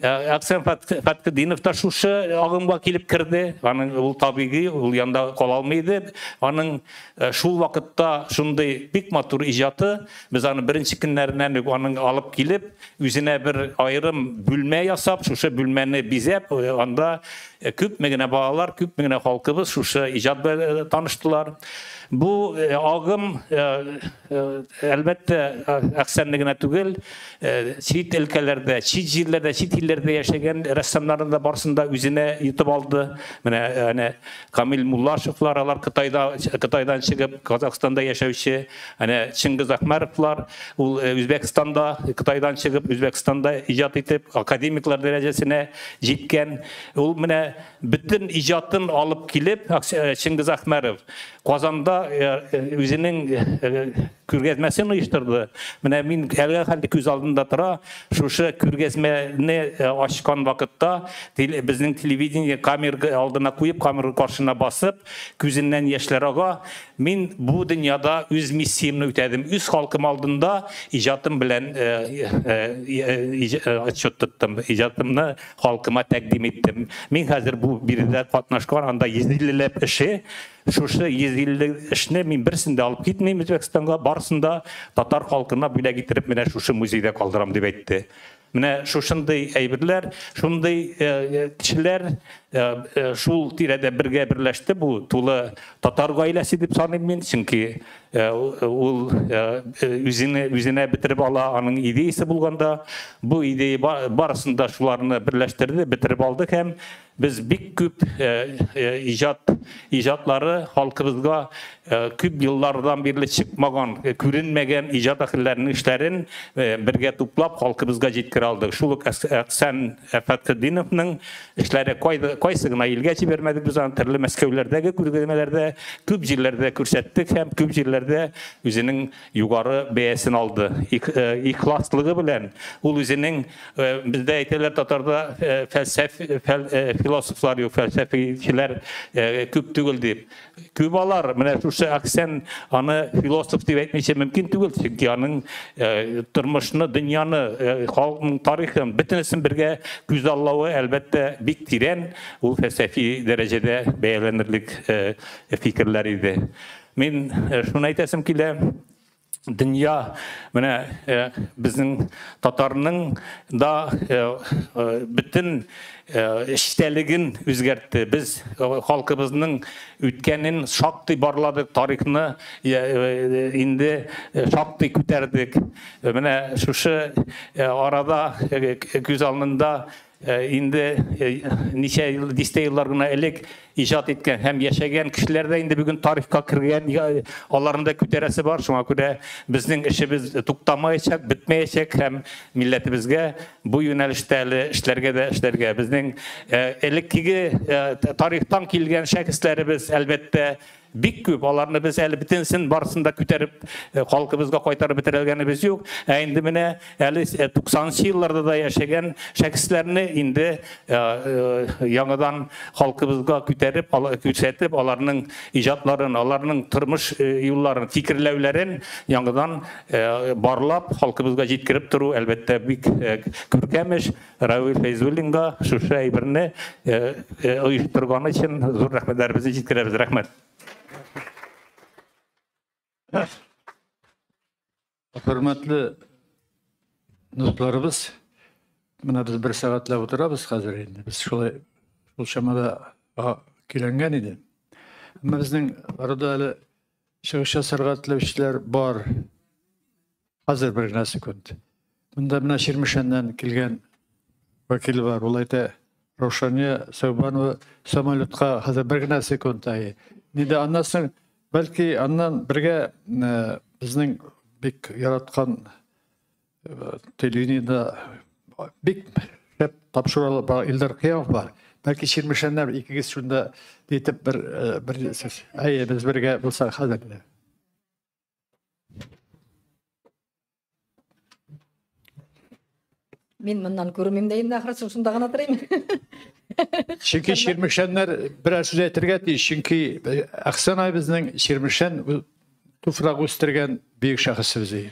Әхсән Фәтхетдинов та шушы агымга килеп керде. Аның ул табигый, ул янда кала алмый иде. Аның шул вакытта шундый бик матур иҗаты, без аны беренче көннәреннән үк аның алып килеп, үзенә бер аерым бүлмә ясап, шушы бүлмәне бизәп, анда күпме генә балалар, күпме генә халкыбыз шушы иҗат белән таныштылар. Бу агым, әлбәттә, Әхсәнне генә түгел, чит өлкәләрдә, чит җирләрдә, чит илләрдә яшәгән рәссамнарны да барысын да үзенә йотып алды. Менә Камил Муллашевлар, алар Кытайдан чыгып, Казахстанда яшәүче, әнә Чингиз Ахмаровлар, ул Үзбәкстанда, Кытайдан чыгып, Үзбәкстанда иҗат итеп, академиклар дәрәҗәсенә җиткән. Ул менә бөтен иҗатын алып килеп, Чингиз Ахмаров Казанда үзенең күргәзмәсен оештырды. Менә мин әлгә хәлдә күз алдында тора, шушы күргәзмәне ачкан вакытта безнең телевидение камера алдына куеп, камера каршына басып, күзеннән яшьләр ага. Мин бу дөньяда үз миссиямне үтәдем. Үз халкым алдында иҗатым белән отчет тоттым. Иҗатымны халкыма тәкъдим иттем. Мин хәзер бу биредә катнашкан, анда 150ләп эше, шушы 150 эшне мин берсен дә алып китмим Үзбәкстанга, барысын да татар халкына бүләк иттереп менә шушы музейда калдырам дип әйтте. Менә шушындый әйберләр, шундый кешеләр шул тирәдә бергә берләште. Бу тулы татар гаиләсе дип саныйм мин, чөнки ул үзенә бетереп ала, аның идеясы булганда, бу идея барысын да шуларны берләштерде, бетереп алды һәм без бик күп иҗатлары халкыбызга күп еллардан бирле чыкмаган, күренмәгән иҗат әһелләренең эшләрен бергә туплап халкыбызга җиткерә алдык. Шул ук Әхсән Фәтхетдиновның эшләре кайсы гына илгә җибәрмәдек без аны, төрле Мәскәүләрдәге күргәзмәләрдә, күп җирләрдә күрсәттек һәм күп җирләрдә үзенең югары бәясен алды. Ихласлыгы белән ул үзенең, бездә әйтәләр татарда философлар юк, фәлсәфәчеләр күп түгел дип. Күп алар, менә шушы Әхсән аны философ дип әйтмичә мөмкин түгел, чөнки аның тормышны, дөньяны, халыкның тарихын бөтенесен бергә күзаллавы әлбәттә бик тирән, ул фәлсәфи дәрәҗәдә бәяләнерлек фикерләр иде. Мин шуны әйтәсем килә. Дөнья менә безнең татарның да бөтен эчтәлеген үзгәртте. Без халкыбызның үткәнен шактый барладык, тарихны инде шактый күтәрдек. Менә шушы арада күз алдында инде ничә ел, дистә еллар гына элек иҗат иткән һәм яшәгән кешеләр дә инде бүген тарихка кергән, аларны да күтәрәсе бар. Шуңа күрә безнең эшебез туктамаячак, бетмәячәк һәм милләтебезгә бу юнәлештә әле эшләргә дә эшләргә. Безнең элеккеге тарихтан килгән шәхесләребез әлбәттә бик күп. Аларны без әле бөтенсен барысын да күтәреп халкыбызга кайтарып бетерелгәнебез юк. Ә инде менә әле 90нчы елларда да яшәгән шәхесләрне инде яңадан халкыбызга күтәреп, күрсәтеп, аларның иҗатларын, аларның тормыш юлларын, фикерләүләрен яңадан барлап, халкыбызга җиткереп тору, әлбәттә, бик күркәм эш. Равил Фәйзуллинга шушы әйберне оештырганы өчен зур рәхмәтләребезне җиткерәбез. Рәхмәт. Хөрмәтле дусларыбыз, менә без бер сәгатьләп утырабыз хәзер инде. Без шулай шул чамада көйләнгән иде. Әмма безнең арада әле чыгыш ясарга теләүчеләр бар. Хәзер бер генә секунд. Монда менә Чирмешәннән килгән вәкил бар. Ул әйтә, Раушания Сәүбанова самолетка хәзер бер генә секунд. Инде аннан соң, бәлки аннан бергә безнең бик яраткан телевидениедә бик шәп тапшырулар бар, Илдар Кыямов бар. Бәлки Чирмешәннәр икегез шунда итеп бер сүз. Әйе, без бергә булсак хәзер. Мин моннан күрмим дә инде, ахрысы, шунда гына торыйм. Чөнки Чирмешәннәр берәр сүз әйтергә тиеш, чөнки Әхсән абый безнең Чирмешән туфрак үстергән бөек шәхесебез.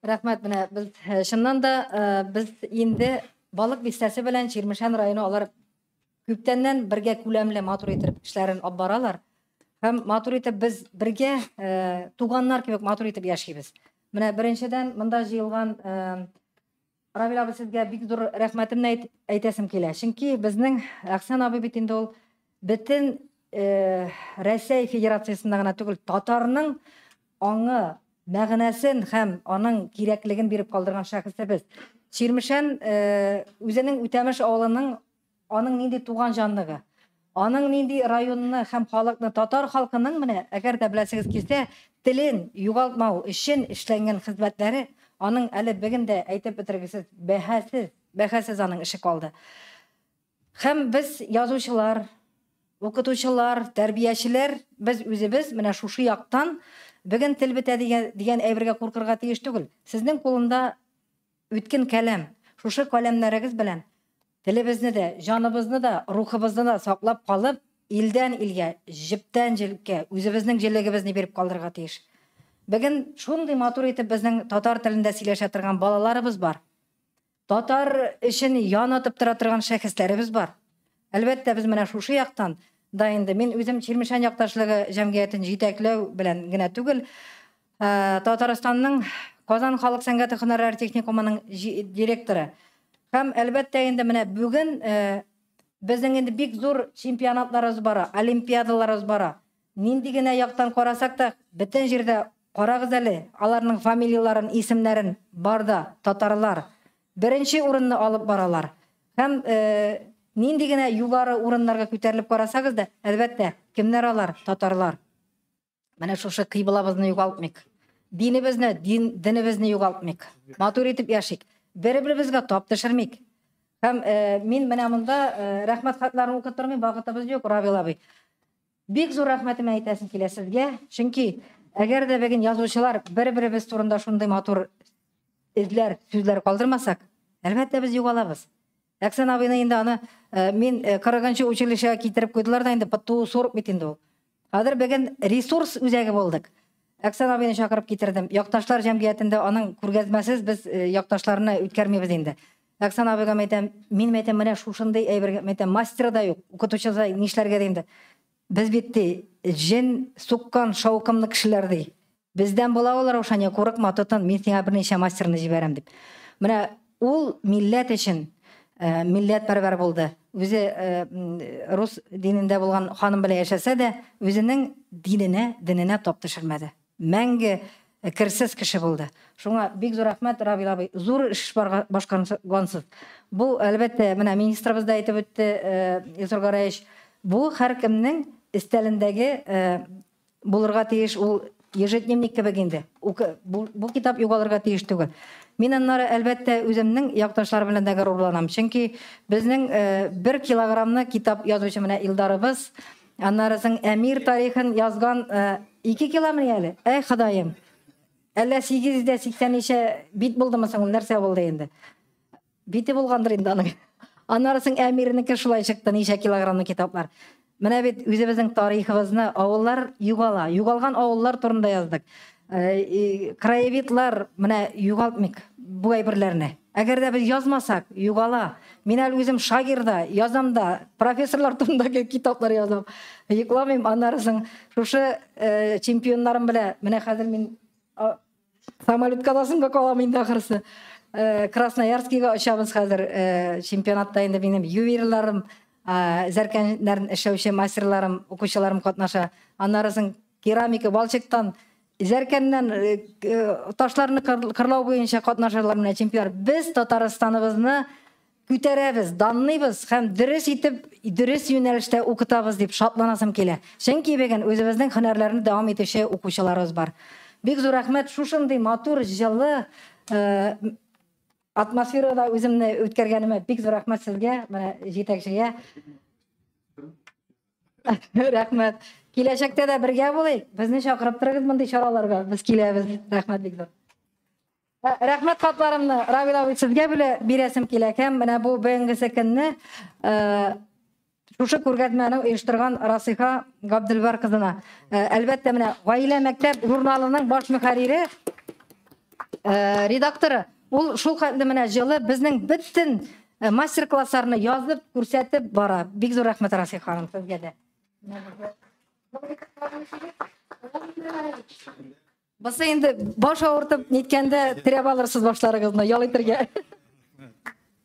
Рәхмәт, менә без чыннан да без инде Балык бистәсе белән Чирмешән районы алар күптәннән бергә күләмле матур итеп эшләрен алып баралар. Һәм матур итеп без бергә туганнар кебек матур итеп яшибез. Менә беренчедән монда җыелган Равил абый, сезгә бик зур рәхмәтемне әйтәсем килә. Чөнки безнең Әхсән абый бит инде ул бөтен Рәсәй Федерациясендә генә түгел, татарның аңы, мәгънәсен һәм аның кирәклеген биреп калдырган шәхесебез. Чирмешән үзенең Үтәмеш авылының аның нинди туган җанлыгы, аның нинди районны һәм халыкны, татар халкының менә, әгәр дә беләсегез килсә, телен югалтмау өчен эшләнгән хезмәтләре аның әле бүген дә әйтеп бетергесез, бәһасез, бәһасез аның эше калды. Һәм без язучылар, укытучылар, тәрбиячеләр, без үзебез менә шушы яктан бүген тел бетә дигән әйбергә куркырга тиеш түгел. Сезнең кулында үткен каләм, шушы каләмнәрегез белән телебезне дә, җаныбызны да, рухыбызны да саклап калып, илдән илгә, җептән җелеккә үзебезнең җелегебезне биреп калдырырга тиеш. Бүген шундый матур итеп безнең татар телендә сөйләшә торган балаларыбыз бар. Татар өчен ян атып тора торган шәхесләребез бар. Әлбәттә, без менә шушы яктан да инде мин үзем Чирмешән якташлыгы җәмгыятен җитәкләү белән генә түгел, Татарстанның Казан халык сәнгате һөнәрләре техникумының директоры. Һәм әлбәттә инде менә бүген безнең инде бик зур чемпионатларыбыз бара, олимпиадаларыбыз бара. Нинди генә яктан карасак та, бөтен җирдә карагыз әле, аларның фамилияларын, исемнәрен бар да татарлар беренче урынны алып баралар. Һәм нинди генә югары урыннарга күтәрелеп карасагыз да, әлбәттә, кемнәр алар? Татарлар. Менә шушы кыйблабызны югалтмыйк. Динебезне, динебезне югалтмыйк. Матур итеп яшик. Бер-беребезгә тап төшермик. Һәм мин менә монда рәхмәт хатларын укып тормыйм, вакытыбыз юк, Равил абый. Бик зур рәхмәтемне әйтәсем килә сезгә, чөнки әгәр дә бүген язучылар бер-беребез турында шундый матур эзләр, сүзләр калдырмасак, әлбәттә без югалабыз. Әхсән абыйны инде аны мин 40-нчы училищега китереп куйдылар да инде ПТУ 40 бит инде ул. Хәзер бүген ресурс үзәге булдык. Әхсән абыйны чакырып китердем. Якташлар җәмгыятендә аның күргәзмәсез без якташларны үткәрмибез инде. Әхсән абыйга әйтәм, мин әйтәм, менә шушындый әйбергә әйтәм, мастер да юк, укытучы да нишләргә инде. Без бит ди, җен суккан шаукымлы кешеләр ди. Бездән була ул, Раушания, курыкма, тотын, мин сиңа берничә мастерны җибәрәм дип. Менә ул милләт өчен милләтпәрвәр булды. Үзе рус динендә булган ханым белән яшәсә дә, үзенең диненә, дененә тап төшермәде. Мәңге керсез кеше булды. Шуңа бик зур рәхмәт, Равил абый. Зур эш башкаргансыз. Бу, әлбәттә, менә министрыбыз да әйтеп үтте, Илсур Гәрәевич, бу һәркемнең өстәлендәге булырга тиеш ул ежедневник кебек инде. Бу китап югалырга тиеш түгел. Мин аннары, әлбәттә, үземнең якташлар белән дә горурланам. Чөнки безнең 1 килограммны китап язучы менә Илдарыбыз, Аннары соң Әмир тарихын язган 2 километр әле. Әй, Ходаем. Әллә 880 ничә бит булдымы соң, ул нәрсә булды инде? Бите булгандыр инде аның. Аннары соң Әмирнеке шулай чыкты, ничә килограммлы китаплар. Менә бит үзебезнең тарихыбызны, авыллар югала, югалган авыллар турында яздык. Краевидлар, менә югалтмыйк бу әйберләрне. Әгәр дә без язмасак, югала. Мин әле үзем шагир да, язам да, профессорлар турында китаплар язам. Йокламыйм, аннары соң шушы чемпионнарым белән, менә хәзер мин самолетка да соңга калам инде ахрысы. Красноярскийга очабыз хәзер. Чемпионатта инде минем ювелирларым, зәркәннәрен эшләүче мастерларым, укучыларым катнаша. Аннары соң керамика, балчыктан, зәркәннән ташларны кырлау буенча катнашалар менә чемпионнар. Без Татарстаныбызны күтәрәбез, данлыйбыз һәм дөрес итеп, дөрес юнәлештә укытабыз дип шатланасым килә. Чөнки бүген үзебезнең һөнәрләрне дәвам итүче укучыларыбыз бар. Бик зур рәхмәт, шушындый матур, җылы атмосферада үземне үткәргәнемә бик зур рәхмәт сезгә, менә җитәкчегә. Рәхмәт. Киләчәктә дә бергә булыйк. Безне чакырып торыгыз мондый чараларга. Без киләбез. Рәхмәт бик зур. Рәхмәт хатларымны Равил абый сезгә белә бирәсем килә. Һәм менә бу бүгенгесе көнне шушы күргәзмәне оештырган Расиха Габделбар кызына. Әлбәттә, менә Гаилә мәктәп журналының баш мөхәррире, редакторы. Ул шул хәтле менә җылы безнең бөтен мастер-классларны язып, күрсәтеп бара. Бик зур рәхмәт, Расиха ханым, сезгә дә. Бусы инде баш авыртып ниткәндә терәп алырсыз башларыгызны, ял итәргә.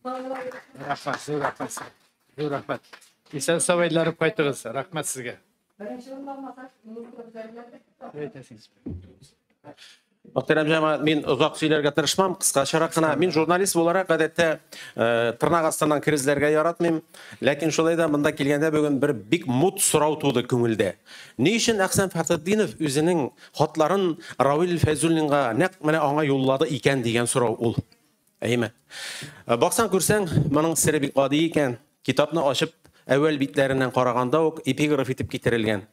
Рәхмәт, зур рәхмәт. Зур рәхмәт. Исән сау әйләнеп кайтыгыз. Рәхмәт сезгә. Беренче урын алмасак, Әйтәсегез. Мөхтәрәм җәмәгать, мин озак сөйләргә тырышмам, кыскачарак кына. Мин журналист буларак гадәттә тырнак астыннан кер эзләргә яратмыйм. Ләкин шулай да монда килгәндә бүген бер бик мут сорау туды күңелдә. Ни өчен Әхсән Фәхретдинов үзенең хатларын Равил Фәйзуллинга нәкъ менә аңа юллады икән дигән сорау ул. Әйеме? Баксаң күрсәң, моның сере бик гади икән. Китапны ачып, әүвәл битләреннән караганда ук эпиграф итеп китерелгән.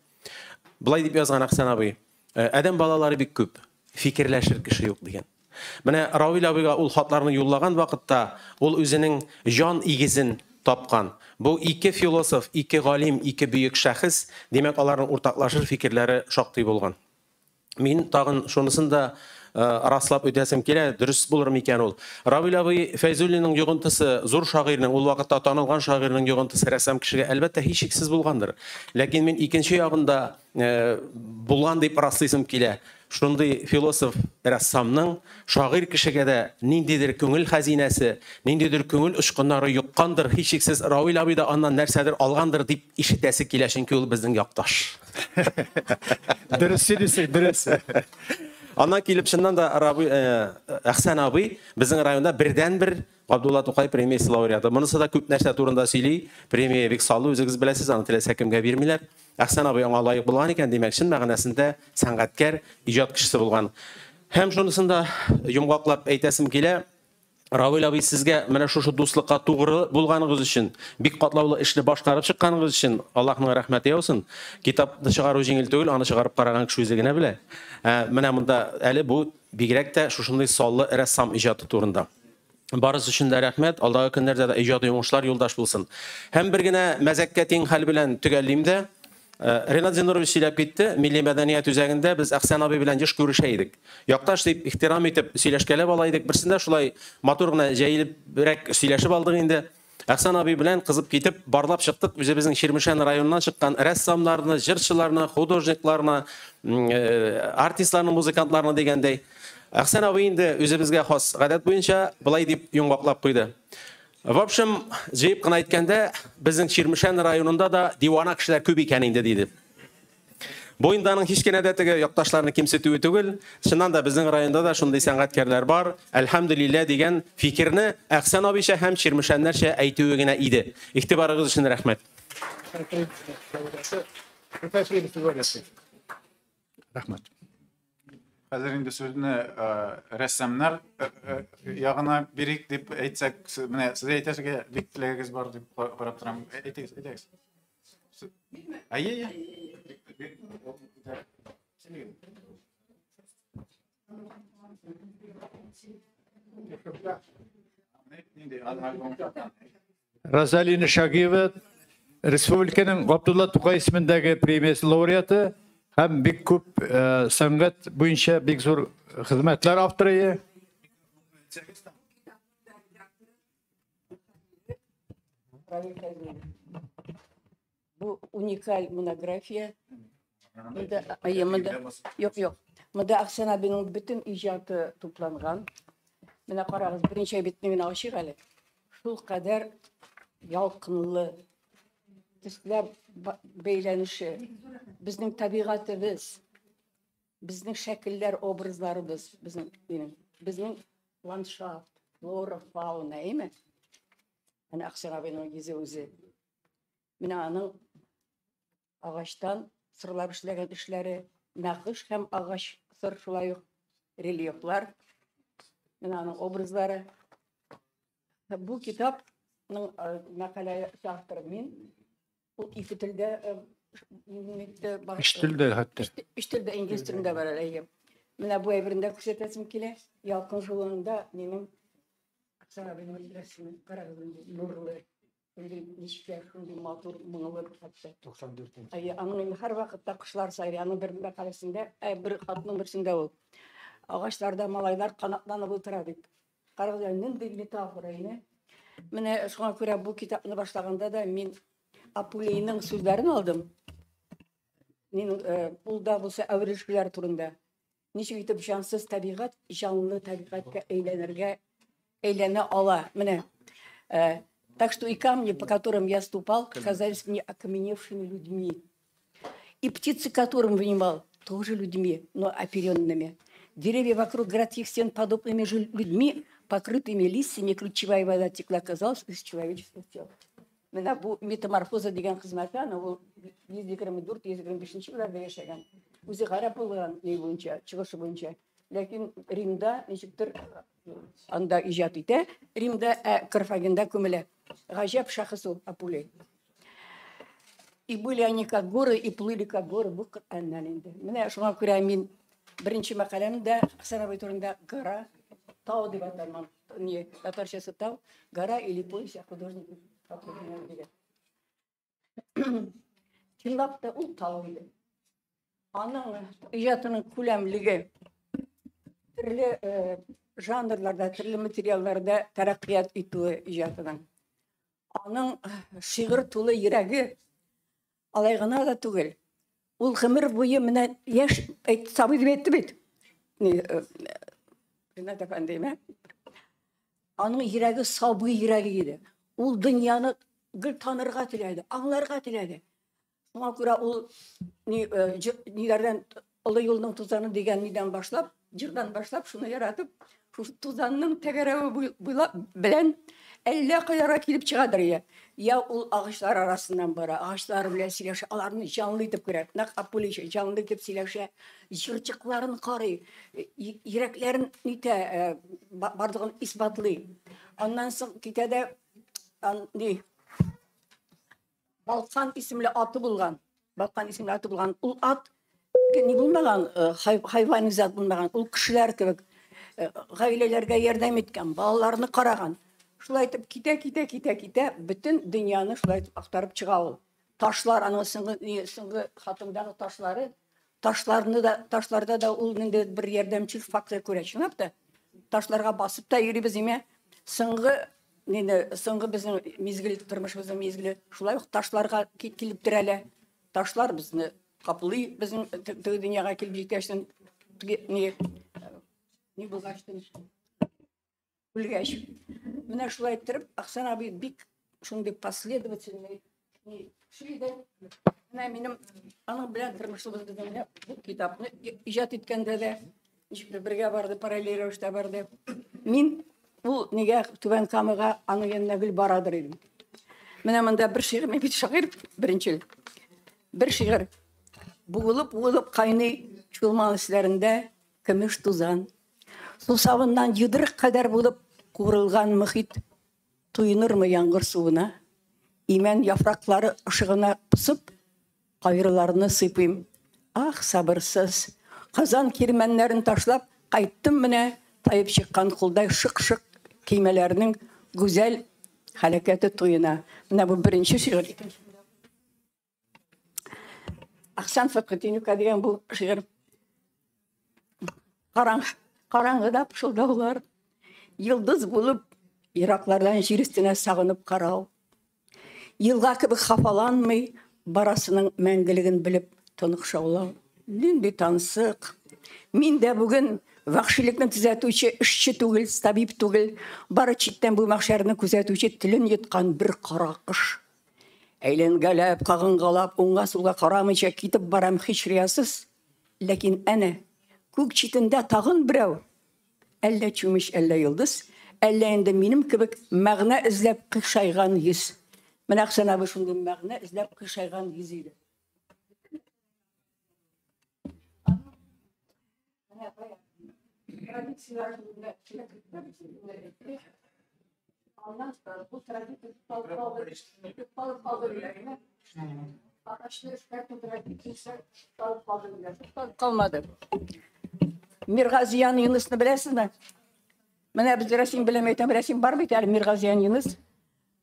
Болай дип язган Әхсән абый: Адәм балалары бик күп, фикерләшер кеше юк дигән. Менә Равил абыйга ул хатларны юллаган вакытта ул үзенең җан игезен тапкан. Бу ике философ, ике галим, ике бөек шәхес, димәк, аларның уртаклашыр фикерләре шактый булган. Мин тагын шунысын да раслап үтәсем килә, дөрес булыр микән ул? Равил абый Фәйзуллинның йогынтысы, зур шагыйрьнең, ул вакытта танылган шагыйрьнең йогынтысы рәссам кешегә әлбәттә һичшиксез булгандыр. Ләкин мин икенче ягында булган дип раслыйсым килә. Шундый философ рәссамның шагыйрь кешегә дә ниндидер күңел хәзинәсе, ниндидер күңел очкыннары йоккандыр, һичшиксез Равил абый да аннан нәрсәдер алгандыр дип ишетәсе килә, чөнки ул безнең якташ. Дөрес сөйлисең, дөрес. Аннан килеп чыннан да Әхсән абый безнең районда бердәнбер Габдулла Тукай премиясе лауреаты. Монысы да күп нәрсә турында сөйли. Премия бик саллы, үзегез беләсез, аны теләсә кемгә бирмиләр. Әхсән абый аңа лаек булган икән, димәк, чын мәгънәсендә сәнгатькәр, иҗат кешесе булган. Һәм шунысын да йомгаклап әйтәсем килә. Равил абый, сезгә менә шушы дуслыкка тугры булганыгыз өчен, бик катлаулы эшне башкарып чыкканыгыз өчен Аллаһның рәхмәте яусын. Китапны чыгару җиңел түгел, аны чыгарып караган кеше үзе генә белә. Менә монда әле бу бигрәк тә шушындый саллы рәссам иҗаты турында. Барысы өчен дә рәхмәт. Алдагы көннәрдә дә иҗади уңышлар юлдаш булсын. Һәм бер генә мәзәккә тиң хәл белән төгәллим дә. Ренат Зиннурович сөйләп китте, Милли мәдәният үзәгендә без Әхсән абый белән еш күрешә идек. Якташ дип ихтирам итеп сөйләшкәләп ала идек. Берсендә шулай матур гына җәелебрәк сөйләшеп алдык инде. Әхсән абый белән кызып китеп барлап чыктык үзебезнең Чирмешән районыннан чыккан рәссамнарны, җырчыларны, художникларны, артистларны, музыкантларны дигәндәй. Әхсән абый инде үзебезгә хас гадәт буенча былай дип йомгаклап куйды. В общем, җыеп кына әйткәндә, безнең Чирмешән районында да дивана кешеләр күп икән инде, диде. Бу инде аның һич кенә дә теге якташларны кимсетүе түгел. Чыннан да безнең районда да шундый сәнгатькәрләр бар. Әлхәмдүлилләһ дигән фикерне Әхсән абыйча һәм чирмешәннәрчә әйтүе генә иде. Игътибарыгыз өчен рәхмәт. Рәхмәт. Хәзер инде сүзне рәссамнар ягына бирик дип әйтсәк, менә сез әйтәсегә бик теләгегез бар дип карап торам. Әйтегез, әйтегез. Әйе, Розалина Шагиева республиканың Габдулла Тукай исемендәге премиясе лауреаты һәм бик күп сәнгать буенча бик зур хезмәтләр авторы. Бу уникаль монография. Монда, әйе, монда, юк, юк. Монда Әхсән абиның бөтен иҗаты тупланган. Менә карагыз, берничә битне генә ачыйк әле. Шул кадәр ялкынлы төсләр бәйләнеше, безнең табигатебез, безнең шәкелләр, образларыбыз, безнең, минем, безнең ландшафт, флора, фауна, әйме? Әнә Әхсән абыйның йөзе үзе. Менә аның агачтан сырлап эшләгән эшләре, нәкыш һәм агач сыр шулай ук рельефлар. Менә аның образлары. Бу китапның мәкалә авторы мин. Ул ике телдә Өч телдә хәтта. Өч телдә, инглиз телендә бар әле, әйе. Менә бу әйберне дә күрсәтәсем килә. Ялкын журналында минем Әхсән абыйның рәсеме, карагыз инде, нурлы. Шундый нечкә, шундый матур, моңлы хәтта. 94. Әйе, аның инде һәрвакытта кошлар сайрый. Аның бер мәкаләсендә, бер хатның берсендә ул. Агачларда малайлар канатланып утыра дип. Карагыз әле, нинди метафора ине. Менә шуңа күрә бу китапны башлаганда да мин Апулейның сүзләрен алдым. Мин ул да булса әверелешләр турында. Ничек итеп җансыз табигать җанлы табигатькә әйләнергә әйләнә ала. Менә так что и камни, по которым я ступал, казались мне окаменевшими людьми. И птицы, которым внимал, тоже людьми, но оперенными. Деревья вокруг городских стен подобными же людьми, покрытыми листьями, ключевая вода текла, казалось, из человеческих тел. Менә бу метаморфоза дигән хезмәте, аны ул 124-125 елларда яшәгән. Үзе гарәп булган ни буенча, чыгышы буенча. Ләкин Римда ничектер анда иҗат итә. Римда, ә Карфагенда күмелә. Гаҗәп шәхес ул Апулей. И были они как горы, и плыли как горы. Бу Коръәннән инде. Менә шуңа күрә мин беренче мәкаләмдә Әхсән абый турында гора, тау дип атарман. Не, татарчасы тау, гора или повесть о художнике дигән. Чынлап та ул тау иде. Аның иҗатының күләмлеге төрле жанрларда, төрле материалларда тәрәккыят итүе иҗатының. Аның шигырь тулы йөрәге алай гына да түгел. Ул гомер буе менә яшь сабый дип әйтте бит. Ринат әфәнде, Аның йөрәге сабый йөрәге иде. Ул дөньяны гел танырга теләде, аңларга теләде. Шуңа күрә ул ниләрдән Олы юлның тузаны дигән нидән башлап, җырдан башлап шуны яратып, шушы тузанның тәгәрәве буйлап белән әллә кайларга килеп чыгадыр я. Я ул агачлар арасыннан бара, агачлар белән сөйләшә, аларны җанлы итеп күрә. Нәкъ Апулича җанлы итеп сөйләшә, җырчыкларын карый, йөрәкләрен нитә, барлыгын исбатлый. Аннан соң китә дә ни Балкан исемле аты булган. Балкан исемле аты булган. Ул ат ни булмаган, хайвани зат булмаган. Ул кешеләр кебек гаиләләргә ярдәм иткән, балаларны караган. Шулай итеп китә, китә, китә, китә, бөтен дөньяны шулай итеп актарып чыга ул. Ташлар, аның соңгы, соңгы хатындагы ташлары, ташларны да, ташларда да ул инде бер ярдәмчел фактор күрә. Чынлап та, ташларга басып та йөрибез име? Соңгы инде соңгы безнең мизгел, тормышыбызның мизгеле шулай ук ташларга килеп терәлә. Ташлар безне каплый, безнең теге дөньяга килеп җиткәчтен, ни ни булгачтын, үлгәч. Менә шулай иттереп, Әхсән абый бик шундый последовательный кеше иде. Менә минем аның белән тормышыбыз безнең менә бу китапны иҗат иткәндә дә ничектер бергә барды, параллель рәвештә барды. Мин ул нигә Түбән Камага аның янына гел барадыр идем. Менә монда бер шигырь, мин бит шагыйрь беренчел. Бер шигырь. Буылып-буылып кайный Чулман өсләрендә көмеш тузан. Сусавыннан йодрык кадәр булып куырылган мохит туенырмы яңгыр суына? Имән яфраклары ышыгына пысып, кайрыларны сыйпыйм. Ах, сабырсыз! Казан кирмәннәрен ташлап, кайттым менә таеп чыккан кулдай шык-шык көймәләрнең гүзәл хәрәкәте туена. Менә бу беренче шигырь. Әхсән Фәтхетдиновка дигән бу шигырь. Караңгыда пышылдаулар, йолдыз булып ераклардан җир өстенә сагынып карау. Елга кебек хафаланмый, барасының мәңгелеген белеп тонык шаулау. Нинди тансык! Мин дә бүген вәхшилекне төзәтүче эшче түгел, табиб түгел, бары читтән бу мәхшәрне күзәтүче телен йоткан бер кара кош. Әйләнгәләп, кагынгалап, уңга-сулга карамыйча китеп барам һич риясыз. Ләкин әнә, күк читендә тагын берәү. Әллә чүмеч, әллә йолдыз, әллә инде минем кебек мәгънә эзләп кыйшайган йөз. Менә Әхсән абый шундый мәгънә эзләп кыйшайган йөз иде. Аннан бу традиция тукталып калды. Агачны эшкәртү традициясе тукталып калды. Тукталып калмады. Миргазиян Юнысны беләсезме? Менә без Рәсим белән әйтәм, Рәсим бар бит әле Миргазиян Юныс.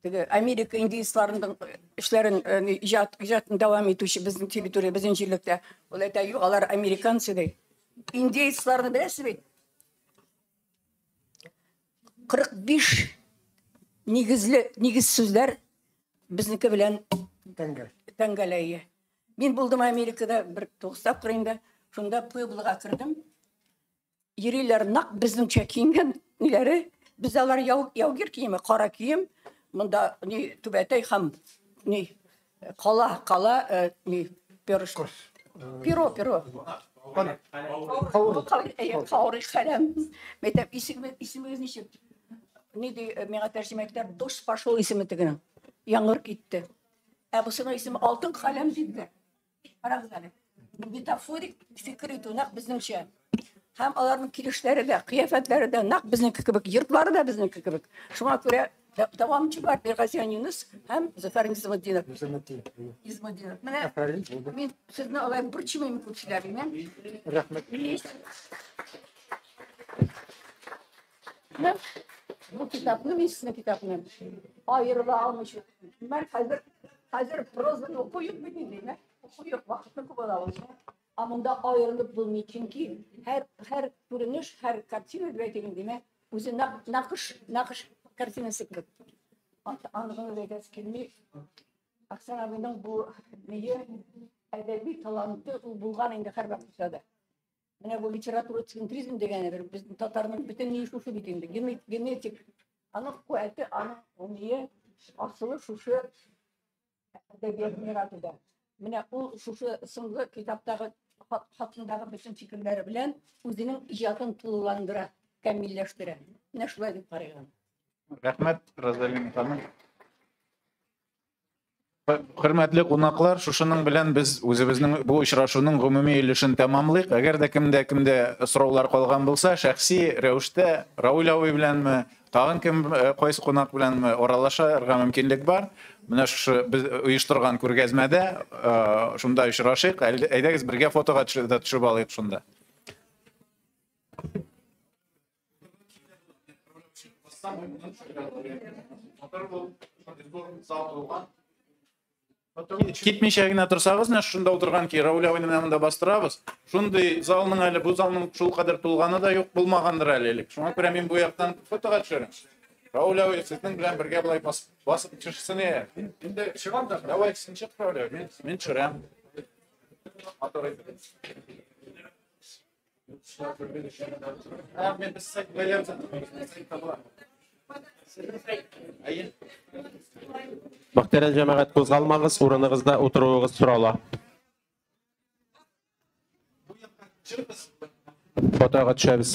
Теге Америка индеецларының эшләрен иҗатын дәвам итүче безнең территория, безнең җирлектә. Ул әйтә, юк, алар американцы ди. Индеецларны беләсез бит? 45 нигезле нигез сүзләр безнеке белән тәңгәләе. Мин булдым Америкада бер 9 тапкыр инде. Шунда Пуэблога кердем. Йөриләр нәкъ безнеңчә киенгән ниләре. Бездә алар яугир киеме, кара кием. Монда ни түбәтәй һәм ни кала, кала ни перышко. Перо, перо. Каурый каләм. Мәйтәм, исемегез ничек? Ни ди, миңа тәрҗемә иттеләр, дождь пошел исеме тегенең. Яңгыр китте. Ә бусының исеме алтын каләм диделәр. Карагыз әле. Метафорик фикер итү нәкъ безнеңчә. Һәм аларның килешләре дә, кыяфәтләре дә нәкъ безнеке кебек, йортлары да безнеке кебек. Шуңа күрә дәвамчы бар Миргазиян Юныс һәм Зөфәр Низаметдинов. Низаметдинов. Менә мин сезне алай борчымыйм күп сөйләп, Рәхмәт. Бу китапны, мин сезнең китапны аерыла алмыйча. Мен хәзер прозаны уку юк бит инде, уку юк, вакытны күп ала ул. Ә монда аерылып булмый, чөнки һәр күренеш, һәр картина дип әйтик инде, үзе нәкыш картинасы кебек. Аны гына әйтәсе килми. Әхсән абыйның бу нее әдәби таланты ул булган инде һәрвакытта да. Менә бу литература центризм дигәне бер безнең татарның бөтен ние шушы бит инде. Генетик. Аның куәте, аның ние асылы шушы әдәбият яратуда. Менә ул шушы соңгы китаптагы хатындагы бөтен фикерләре белән үзенең иҗатын тулыландыра, камилләштерә. Менә шулай дип карыйм. Рәхмәт, Розалина ханым. Хөрмәтле кунаклар, шушының белән без үзебезнең бу очрашуның гомуми өлешен тәмамлыйк. Әгәр дә кемдә сораулар калган булса, шәхси рәвештә Рауль абый беләнме, тагын кем кайсы кунак беләнме аралашырга мөмкинлек бар. Менә шушы без оештырган күргәзмәдә шунда очрашыйк. Әйдәгез бергә фотога төшеп алыйк шунда. Китмичә генә торсагыз, менә шунда утырган ки Рауль абыйны менә монда бастырабыз. Шундый залның әле бу залның шул кадәр тулганы да юк булмагандыр әле элек. Шуңа күрә мин бу яктан фотога төшерәм. Рауль абый сезнең белән бергә болай басып төшсен. Инде чыгам да. Давай син чык, Рауль абый. Мин төшерәм. Матур итеп. Мөхтәрәм җәмәгать, кузгалмагыз, урыныгызда утыруыгыз сорала. Фотога төшәбез.